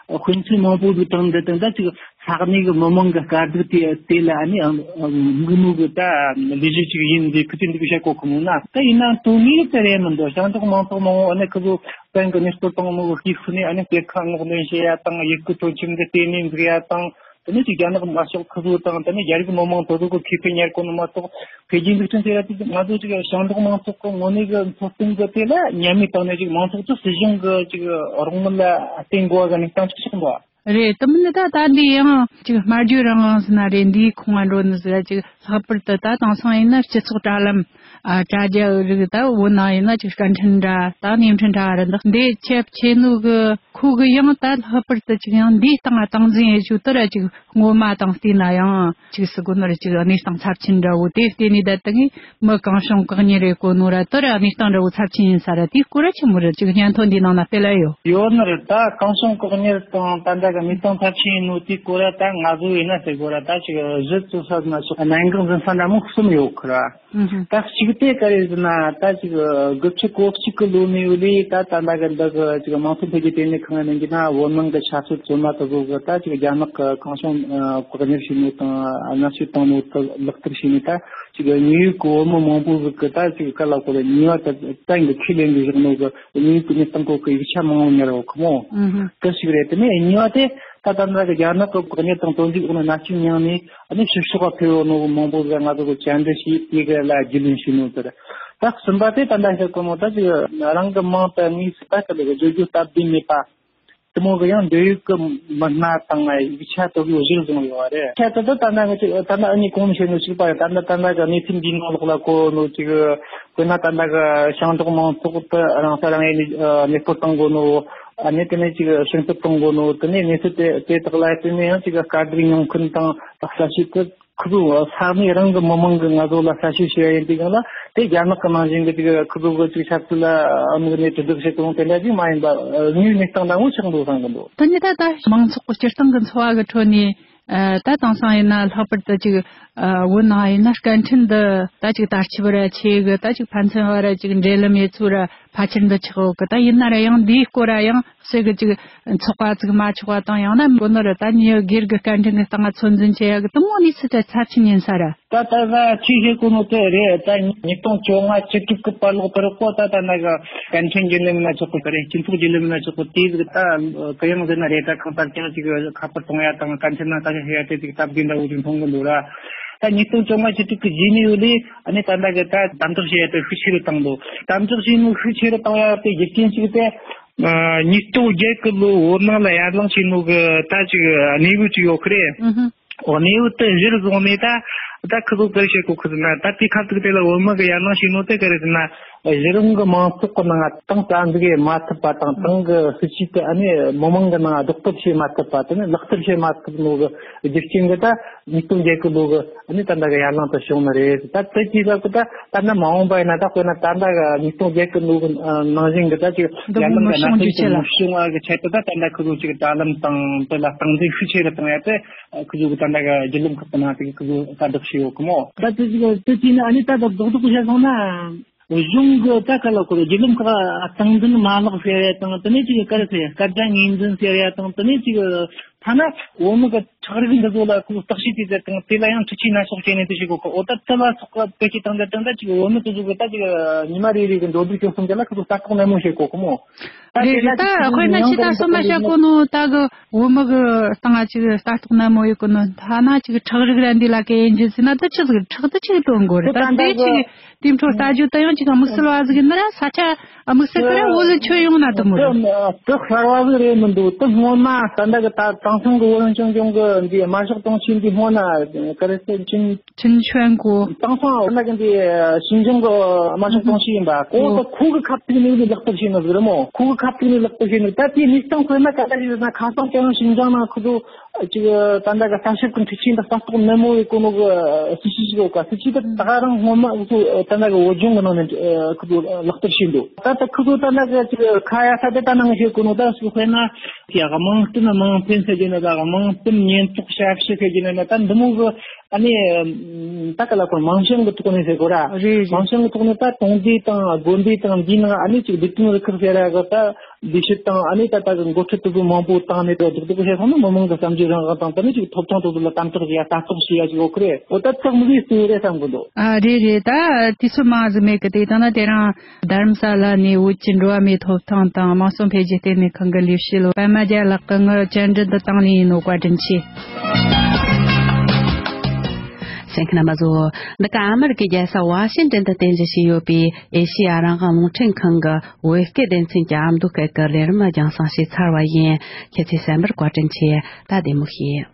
འོག་གི་དཔེ་མཚོན་མང་པོ་ཟིག་དྲངས་འདི་དང་། ད་ཅིག་ས་གནས་གི་མི་མང་གི་དཀའ་སྡུག་དེ་དེ་ལ་ཨ་ནི་དམིགས་ནོ་གི་ད་ལས་གཞི་ཅིག་ཡིན་ཟེར་ཁུ་ཚོས་འདི་གི་བཤད་གོ་གི་མོ་ན། ད་ཡིན་ནའང་དོན་དངོས་དེ་རེད་མི་འདུག་ཞིང་འབྲོག་མང་ཚོགས་མང་བོ་ཨ་ནི་ཁུ་ཚོ་གཏན་གི་གནས་སྤོར་བཏང་ནོ་གི་སྐྱེས་ཁུ་ནས་ཨ་ནི་གཏེར་ཁ་སྔོག་འདོན་བྱེད་ཡ་དང་། ཡུལ་སྐོར་སྤྲོ་འཆམ་གི་ལྟེ་གནས་འཛུགས་ཡ་དང་། དེ་ནས་ཅིག་རྒྱ་ནག་དམར་ཤོག་ཁུ་ཚོ་དང་། དེ་ནས་རྒྱ་རིགས་མི་མང་དེ་ཚོ་གི་ཁེ་ཕན་གཉེར་གོ་ནོ་མ་གཏོགས། འཕེལ་རྒྱས་འཛུགས་སྐྲུན་ཟེར་ཡ་དེ་ང་ཚོ་ཅིག་ཞིང་འབྲོག་མང་ཚོགས་གི་དངོས་གནས་གི་འཚོ་རྟེན་གི་དེ་ལ་ཉམས་མེད་བཏང་ནས། ཅིག་མང་ཚོགས་ཚོ་སྲིད་གཞུང་གི་ཅིག་རོགས་དངུལ་ལ་བརྟེན་དགོས་པ་གི་གནས་སྟངས་ཅིག་ཆགས་འདུག་རེད། དེ་མིན་ད་ད་འདི་ཡང་ཅིག་སྨྲ་བརྗོད་རང་དབང་ཟེར་ན་རེད། འདིའི་ཁོངས་ང་འགྲོ་ནི་ཟེར་ཡ་ཅིག་ལྷག་པར་དུ་ད་དེང་སང་ཡིན་ན་སྤྱི་ཚོགས་དྲ་ལམ། ཨ། དྲ་རྒྱ་རིགས། ད་བོད་ནང་ཡིན་ན་ཅིག་སྐད་འཕྲིན་འདྲ། ད་བརྙན་འཕྲིན་འདྲ་ར་འདི་འདི་ཁྱབ་ཆེ་ནོ་གི་ཁོ་གི་ཡང་ད་ལྷག་པར་དུ་ཅིག་ཡང་འདིའི་སྟེང་ང་སྟངས་འཛིན་ཡེ་ཆོག་དེ་ར་ཅིག་སྔོན་མ་དང་བལྟས་ན་ཡང་ཅིག་ཟེར་གོ་ནོ་ར་ཅིག་གནས་སྟངས་ཚབས་ཆེན་འདྲ་བོ་དེ་བལྟས་ནས། ད་ལྟ་ངས་མི་གང་བྱུང་བཀག་ཉར་རེད་གོ་ནོ་ར་དེ་ར་གནས་སྟངས་འདྲ་བོ་ཚབས་ཆེན་ཡིན་ས་ར། དེའི་སྐོར་ར་ཆི་མོ་རེད། ཅིག་སྙན་ཐོ་འདིའི་ནང་ན་སྤེལ་ལ་ཡོད། ཡོད་ནི་རེད། ད་གང་བྱུང་བཀག་ཉར་དང་ད་ལྟ་གི་གནས་སྟངས་ཚབས་ཆེན་ཡིན་ནོ་དེའི་སྐོར་ར་ད་ང་ཚོ་ཡིན་ན་ཟེར་གོ་ར། ད་ཅིག་གཞི་རྩ་བ་ནས་ཅིག་གནད་འགག་འཛིན་ས་འདྲ་མོ་གསུམ་ཡོད་ཁི་ར། ད་གཅིག་དེ་ག་རེ་ཟེར་ན། ད་ཅིག་དགུ་བཅུ་གོ་གཅིག་གི་ལོ་ནས་ཡོད་ལས་ད་ད་ལྟ་གི་འདི་གི་ཅིག་དམངས་གཙོ་འཕེལ་རྒྱས་ལྟེ་གནས་ཁང་ནས་ཡིན་ན། བོད་ནང་གི་ཆབ་སྲིད་བཙོན་མ་དེ་ཚོ་གི་ད་ཅིག་རྒྱ་ནག་གི་གང་བྱུང་བཀག་ཉར་བྱས་ནོ་དང་མནར་གཅོད་བཏང་ནོ་དེ་ལག་བསྟར་བྱས་ནས། ད་ཅིག་དངོས་ཡོད་གི་བོད་མི་མང་པོ་ཟིག་གི་ད་ཅིག་ག་ལ་གོ་རེ་ཉེས་པ་དེ་གཏན་གི་ཁས་ལེན་གི་བཞག་ནོ་གི་དངོས་ཡོད་གི་གནས་སྟངས་སྐོར་གི་ཡིག་ཆ་མང་བོ་ཉར་ཡོད་ཁི་མོ། དེ་ཞིག་རེད། དེ་ནས་གཉིས་པ་དེ་ད་ད་ལྟ་གི་རྒྱ་ནག་གི་བཀག་ཉར་དང་བཙོན་འཇུག་འོག་ནས་མནར་གཅོད་མྱངས་ནས། ཨ་ནི་ཕྱིར་ཕྱོགས་ལ་ཕེབས་ཡོད་ནོ་མང་པོ་ཟིག་ང་ཚོ་གི་བཅར་འདྲི་བྱས། དེ་ག་ལ་རྒྱུས་ལོན་བྱས་ནོ་ཟེར། ད་གསུམ་པ་དེ་ད་ལྟ་ཤོད་གོ་ནོ་ད་ཅིག་རང་གི་མིང་དེ་དངོས་སུ་ད་ག་ལ་བརྗོད་རྒྱུ་སྟབས་བདེ་མེད་པ་དེ་མོ་གི་ཡང་འབྲེལ་ཡོད་གི་མི་སྣ་དང་ཡིག་ཆ་དེ་གི་གཞིར་བཟུང་ཡོད་པ་རེད། ཆ་དེ་ད་ད་ལྟ་གི་ཅིག་ད་ལྟ་ཨ་ནི་གོང་བཤད་ནོ་གཅིག་པ་ཡང་ད་ལྟ་ད་ལྟ་གི་གནས་ཚུལ་འདིའི་ནང་ལོགས་ལ་གོ་ནོ་ཅིག་དཔེར་ན་ད་ལྟ་གི་ཞིང་འབྲོག་མང་ཚོགས་དེ་རང་ས་རང་ཡུལ་ནས་གནས་སྤོར་བཏང་གོ་ནོ། ཨ་ནི་དེ་ནས་ཅིག་ཕྱིར་འབུད་གཏོང་དགོས་ནོ། དེ་ནས་གནས་ཚུལ་དེ་དེ་དག་ལ་བརྟེན་ནས་ཡང་ཅིག་དཀའ་སྡུག་མྱོང་མཁན་དང་ལྟ་བཤལ་དེ་ཁོ་ཚོ་ས་གནས་རང་གི་མི་མང་གིས་ང་ཚོ་ལ་ལྟ་བཤལ་བྱས་པ་ཡིན་དུས་སྒང་ལ། དེ་རྒྱ་ནག་གི་ནང་བཞིན་གི་ཅིག་ཁོ་ཚོ་གི་ཅིག་ཆབ་སྲིད་ལ་དམིགས་ནས་དྲིལ་བསྒྲགས་བྱེད་དགོས་དེ་འདྲ་ཅིག་མ་ཡིན་པ། དངོས་ཡོད་གནས་སྟངས་འདྲ་བོ་ཆགས་འདུག་བསམ་གི་འདུག་དེ་ནི་ད་ལྟ་མང་ཚོགས་ཀྱི་སྤྱིར་བཏང་གི་འཚོ་བ་གི་ཁྲོད་ནས། ཨ། ད་དེང་སང་ཡིན་ན་ལྷག་པར་དུ་ཅིག་ཨ། བོད་ནང་ཡིན་ན་སྐད་འཕྲིན་འདི་ད་ཅིག་དར་ཁྱབ་ར་ཆེ་གི། ད་ཅིག་ཕན་ཚུན་བར་ཅིག་འབྲེལ་ལམ་ཡོད་ཚུལ་ར་ཕལ་ཆེར་འདི་ཆགས་ཡོད་གི། ད་ཡིན་ན་ར་ཡང་འདིའི་སྐོར་ར་ཡང་ ཅིག་གི་ཅིག་ཚོགས་པ་ཅིག་མ་ཆོག་པ་དང་། ཡང་ན་མགོ་ནོར་ད་ཉི་སྒེར་གི་སྐད་འཕྲིན་གི་སྟེང་ཚོད་འཛིན་བྱེད་ཡ་གི་དེ་མོ་གནས་ཚུལ་དེ་ཚབས་ཆེན་ཡིན་ས་རེད། ད་ད་ད་ཅི་བྱེད་དགོས་ནོ་དེ་རེད། ད་ཉིས་སྟོང་བཅོ་ལྔ་བཅུ་དྲུག་གི་བར་ལོག་བར་གོ་ད་ད་ན་གི་སྐད་འཕྲིན་བརྒྱུད་ལམ་ན་ཆོག་གི་རེད། སྤྱི་ཚོགས་བརྒྱུད་ལམ་ན་ཆོག་གི་དེ་ཟིག་ད་གུ་ཡངས་ཟེར་ན་རེད། ད་གང་ལྟར་ཀྱང་ཅིག་ཁ་པར་གཏོང་ཡ་དང་སྐད་འཕྲིན་ནང་ལྟ་ཞིབ་བྱེད་ཡ་དེ་ཅིག་སྟབས་བདེ་འདྲ་བོ་ཅིག་མཐོང་གི་འདུག་ར། ད་ཉིས་སྟོང་བཅོ་ལྔ་བཅུ་དྲུག་གི་རྗེས་ནས་ཡོད་ལས་ཨ་ནི་ད་ལྟ་གི་ད་དམ་དྲག་བྱེད་ཡ་དེ་ཤུགས་ཆེ་རུ་བཏང་འདུག་དམ་དྲག་བྱེད་ནོ་ཤུགས་ཆེ་རུ་བཏང་ཡ་དེ་རྒྱུ་རྐྱེན་གཅིག་དེ། ཨ། ཉིས་སྟོང་བརྒྱད་གི་ལོ་བོད་ནང་ལ་ཡར་ལངས་བྱས་ནོ་གི་ད་ཅིག་གནས་བབ་ཅིག་ཡོད་གི་རེད། ཨུ་ཧུ། འོ། གནས་བབ་དེ་གཞིར་བཟུང་ནས་ད་ད་ཁི་ཚོ་ག་རེ་བྱེད་དགོས་གི་ཟེར་ན། ད་དེ་ཁ་ཐུག་དེ་ལ་བོད་མི་གི་ཡར་ལངས་བྱས་ནོ་དེ་ག་རེ་ཟེར་ན། གཞི་རིམ་གི་མང་ཚོགས་ཀྱི་ནང་ཏང་རྩ་འཛུགས་བྱེད་མ་ཐུབ་པ་དང་། ཏང་གི་སྲིད་ཇུས་དེ་ཨ་ནི་མི་མང་གི་ནང་ཟློག་ཐབས་བྱེད་མ་ཐུབ་པ། དེ་ནི་ལག་བསྟར་བྱེད་མ་ཐུབ་ནོ་གི་རྒྱུ་རྐྱེན་གྱིས་ད་ཉིས་སྟོང་བརྒྱད་གི་ལོ་གི་ཨ་ནི་ད་ལྟ་གི་ཡར་ལངས་དེ་བྱུང་ནི་རེད། ད་དེ་གི་སྐབས་ཀྱི་ད་ད་ནི་མ་འོངས་པ་ཡིན་ན། ད་དཔེར་ན་ད་ལྟ་གི་ཉིས་སྟོང་བརྒྱད་གི་ལོ་གི་ནང་བཞིན་གྱི་ད་ཅིག་འདི་ཡར་ལངས་གི་མི་བྱུང་རྒྱུ་ཆེ་ལ། མི་བྱུང་བ་གི་ཆེད་དུ་ད་ད་ལྟ་ཁོ་ཚོ་ཅིག་དྲ་ལམ་དང་དེ་ལ་སྟངས་འཛིན་ཤུགས་ཆེ་རུ་བཏང་ཡ་དེ། ཁོ་ཚོ་གི་ད་ལྟ་གི་བརྒྱུད་ལམ་ཁག་གི་ནང་དེ་གི་ཁོ་ཚོ་ལྟ་རྟོག་བྱས་ཡོད་གི་མོ། ད་དེ་ཅིག་དེ་དུས་ནི་ཨ་ནི་ད་ད་རྡོག་རྡོག་བཤད་སོང་ན། གཞུང་གི་ད་ག་ལ་ཁོ་རེ་བརྒྱུད་ལམ་ཁག་སྟངས་འཛིན་མ་ལག་ཟེར་ཡ་དང་། དེ་ནས་ཅིག་ག་རེ་ཟེར་ཡ། སྐད་ཆ་ངོས་འཛིན་ཟེར་ཡ་དང་། དེ་ནས་ཅིག་ཐ་ན་བོད་མི་གི་ཁྲག་རིགས་འདི་ཚོ་ལ་ཁོ་ཚོ་བརྟག་དཔྱད་བྱས་ཚེ་དང་། དེ་ལ་ཡང་འཕྲུལ་ཆས་སྣ་ཚོགས་སྤྱད་ནས་དེ་བྱེད་གོ་གི། འོ། ད་དེ་ལ་སོགས་པ་བེད་སྤྱད་བཏང་ཚེ་དང་། ད་ཅིག་བོད་མི་དེ་ཚོ་གི་ད་ཅིག་ཉི་མ་རེ་རེ་གི་འགྲོ་འདུག་སྤྱོད་གསུམ་དེ་ལ་ཁོ་ཚོ་ལྟ་རྟོག་ནན་མོ་བྱེད་གོ་གི་མོ། རེད་རེད། ད་དཔེར་ན་ཁྱེད་ད་སོ་མ་བཤད་གོ་ནོ། ད་གི་བོད་མི་གི་སྟེང་ང་ཅིག་ལྟ་རྟོག་ནན་མོ་ཡོད་གོ་ནོ། ཐ་ན་ཅིག་ཁྲག་རིགས་ར་འདི་ལ་སྐད་ཡིན་རྒྱུ་ཟེར་ན། ད་ཆི་ཟིག་ཁྲག་ད་ཆི་དོན་གོ་རེད། ད་དེ་ཅིག་དེ་འཕྲོ་ལྟ་རྒྱུ་ད་ཡང་ཅིག་དམིགས་བསལ་བ་ཟིག་ཡིན་ན་ར། ས་ཆ་དམིགས་བསལ་གི་ར་བོད་ལ་ཆོས་ཡོང་ན་དུ་མོ་རེད། དེ་གསར་བ་ཟིག་རེད་མི་འདུག་དེ་སྔོན་མ་ད་ལྟ་གི་ད་དེང་སང་གི་བོད་རང་སྐྱོང་ལྗོངས་གི་འདི་དམར་ཤོག་དྲུང་ཆེ་འདི་སྔོན་ན་ག་རེ་ཟེར། ཆིན་ཆིན་ཆོན་གོ། དེང་སང་ད་གི་འདི་ཞིན་ཅང་གི་དམར་ཤོག་དྲུང་ཆེ་ཡིན་པ། ཁོ་ད་ཁོ་གི་ཁ་ཐུག་ནས་ལག་བསྟར་བྱས་ནི་ཟིག་རེད་མོ། ཁོ་གི་ཁ་ཐུག་ནས་ལག་བསྟར་བྱས་ནི། ད་དེ་ནས་སྟངས་དཔེར་ན་ག་འདྲ་ཞིག་ཡོད་ན། ཁ་སང་དེ་རིང་ཞིན་ཅང་ནང་ཁོ་ཚོ་ཅིག་ད་ལྟ་གི་ལྟ་ཞིབ་ཀྱི་འཕྲུལ་ཆས་འདི་ལྟ་རྟོག་ནན་མོ་ཡེད་གོ་ནོ་གི་སྲིད་ཇུས་ཤིག་ཡོད་ག་སྲིད་ཇུས་དེ་ད་ག་རང་སྔོན་མ་ཁོ་ཚོ་ད་ལྟ་གི་བོད་ལྗོངས་གི་ནང་ནས་ཁོ་ཚོ་ལག་བསྟར་བྱས་འདུག་ད་ལྟ་ཁོ་ཚོ་ད་ལྟ་གི་ཅིག་ཁ་ཡ་ས་དེ་ད་ནང་བྱེད་གོ་ནོ། ད་སུ་དཔེར་ན་ཡ་དམངས་བསྟན་དམངས་ཕན་ཟེར་རྒྱུ་ན། ད་དམངས་བསྟན་ཉེན་རྟོག་ཞབས་ཞུ་ཟེར་རྒྱུ་ན། ད་འདི་མོ་གི་ཨ་ནི་ད་ག་ལ་ཁོ་རྨང་གཞིའི་ཐོག་ནས་ཟེར་གོ་ར། རེད་རེད། རྨང་གཞིའི་ཐོག་ནས་ད་གྲོང་སྡེ་དང་དགོན་སྡེ་དང་འདིའི་ནང་ཨ་ནི་ཅིག་བདེ་དོན་རུ་ཁག་ཟེར་ཡ་གི་ད་ལས་བྱེད་དང་ཨ་ནི་ད་ལྟ་གི་འགོ་ཁྲིད་དེ་ཚོ་མང་པོ་བཏང་ནས་རྡོག་རྡོག་བྱས་སོང་ན། མི་མང་གི་བསམ་བློའི་རང་དབང་དང་། དེ་ནས་ཅིག་ཐོབ་ཐང་དེ་ཚོ་ལ་དམ་དྲག་བྱེད་ཡ་ལྟ་རྟོག་བྱེད་ཡ་ཅིག་ཡོད་གི་རེད། འོ། ད་ཐག་མི་ཟིག་བསྟན་རེད་བསམ་གི་འདུག་ཨ། རེད་རེད། ད་དུས་ཚོད་མང་ཟིག་མེད་གི། དེ་ལྟ་ན་དེ་རིང་རྡ་རམ་ས་ལ་ནས་བོད་ཀྱི་འགྲོ་བ་མིའི་ཐོབ་ཐང་དང་དམངས་སྲོལ་འཕེལ་རྒྱས་ལྟེ་གནས་ཁང་གི་ལས་བྱེད་པདྨ་རྒྱལ་ལགས་ཀྱིས་ངའི་བཅར་འདྲི་འདི་བཏང་ནས་ཡིན་ནོ། བཀའ་དྲིན་ཆེ། གསན་མཁན་རྣམ་པ་ཚོ། འདི་ག་ཨ་མེ་རི་ཀའི་རྒྱལ་ས་ཝ་ཤིང་ཏོན་དུ་རྟེན་གཞི་བྱས་ཡོད་པའི་ཨེ་ཤེ་ཡ་རང་དབང་རླུང་འཕྲིན་ཁང་གི་བོད་སྐད་སྡེ་ཚན་གྱི་ཨ་མདོ་སྐད་ཀྱི་ལས་རིམ་རྒྱང་སྲིང་བྱས་ཚར་བ་ཡིན། ཁྱེད་ཚོས་གསན་པར་བཀའ་དྲིན་ཆེ། ད་བདེ་མོ་བྱོས།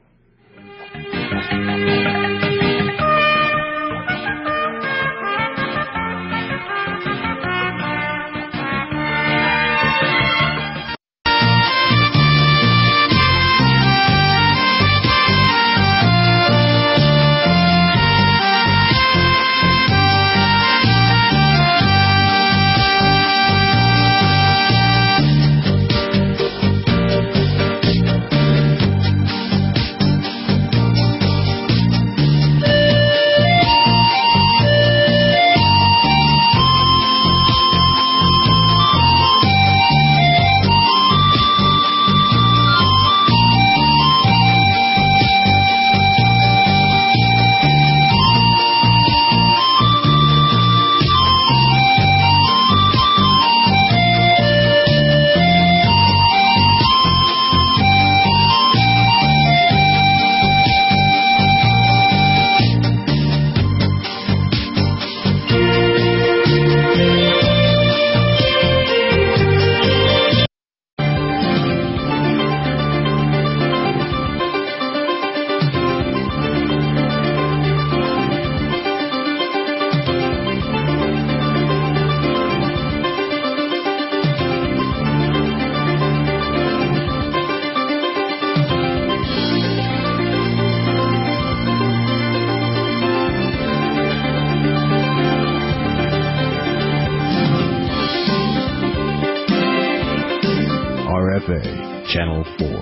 R F A, Channel four.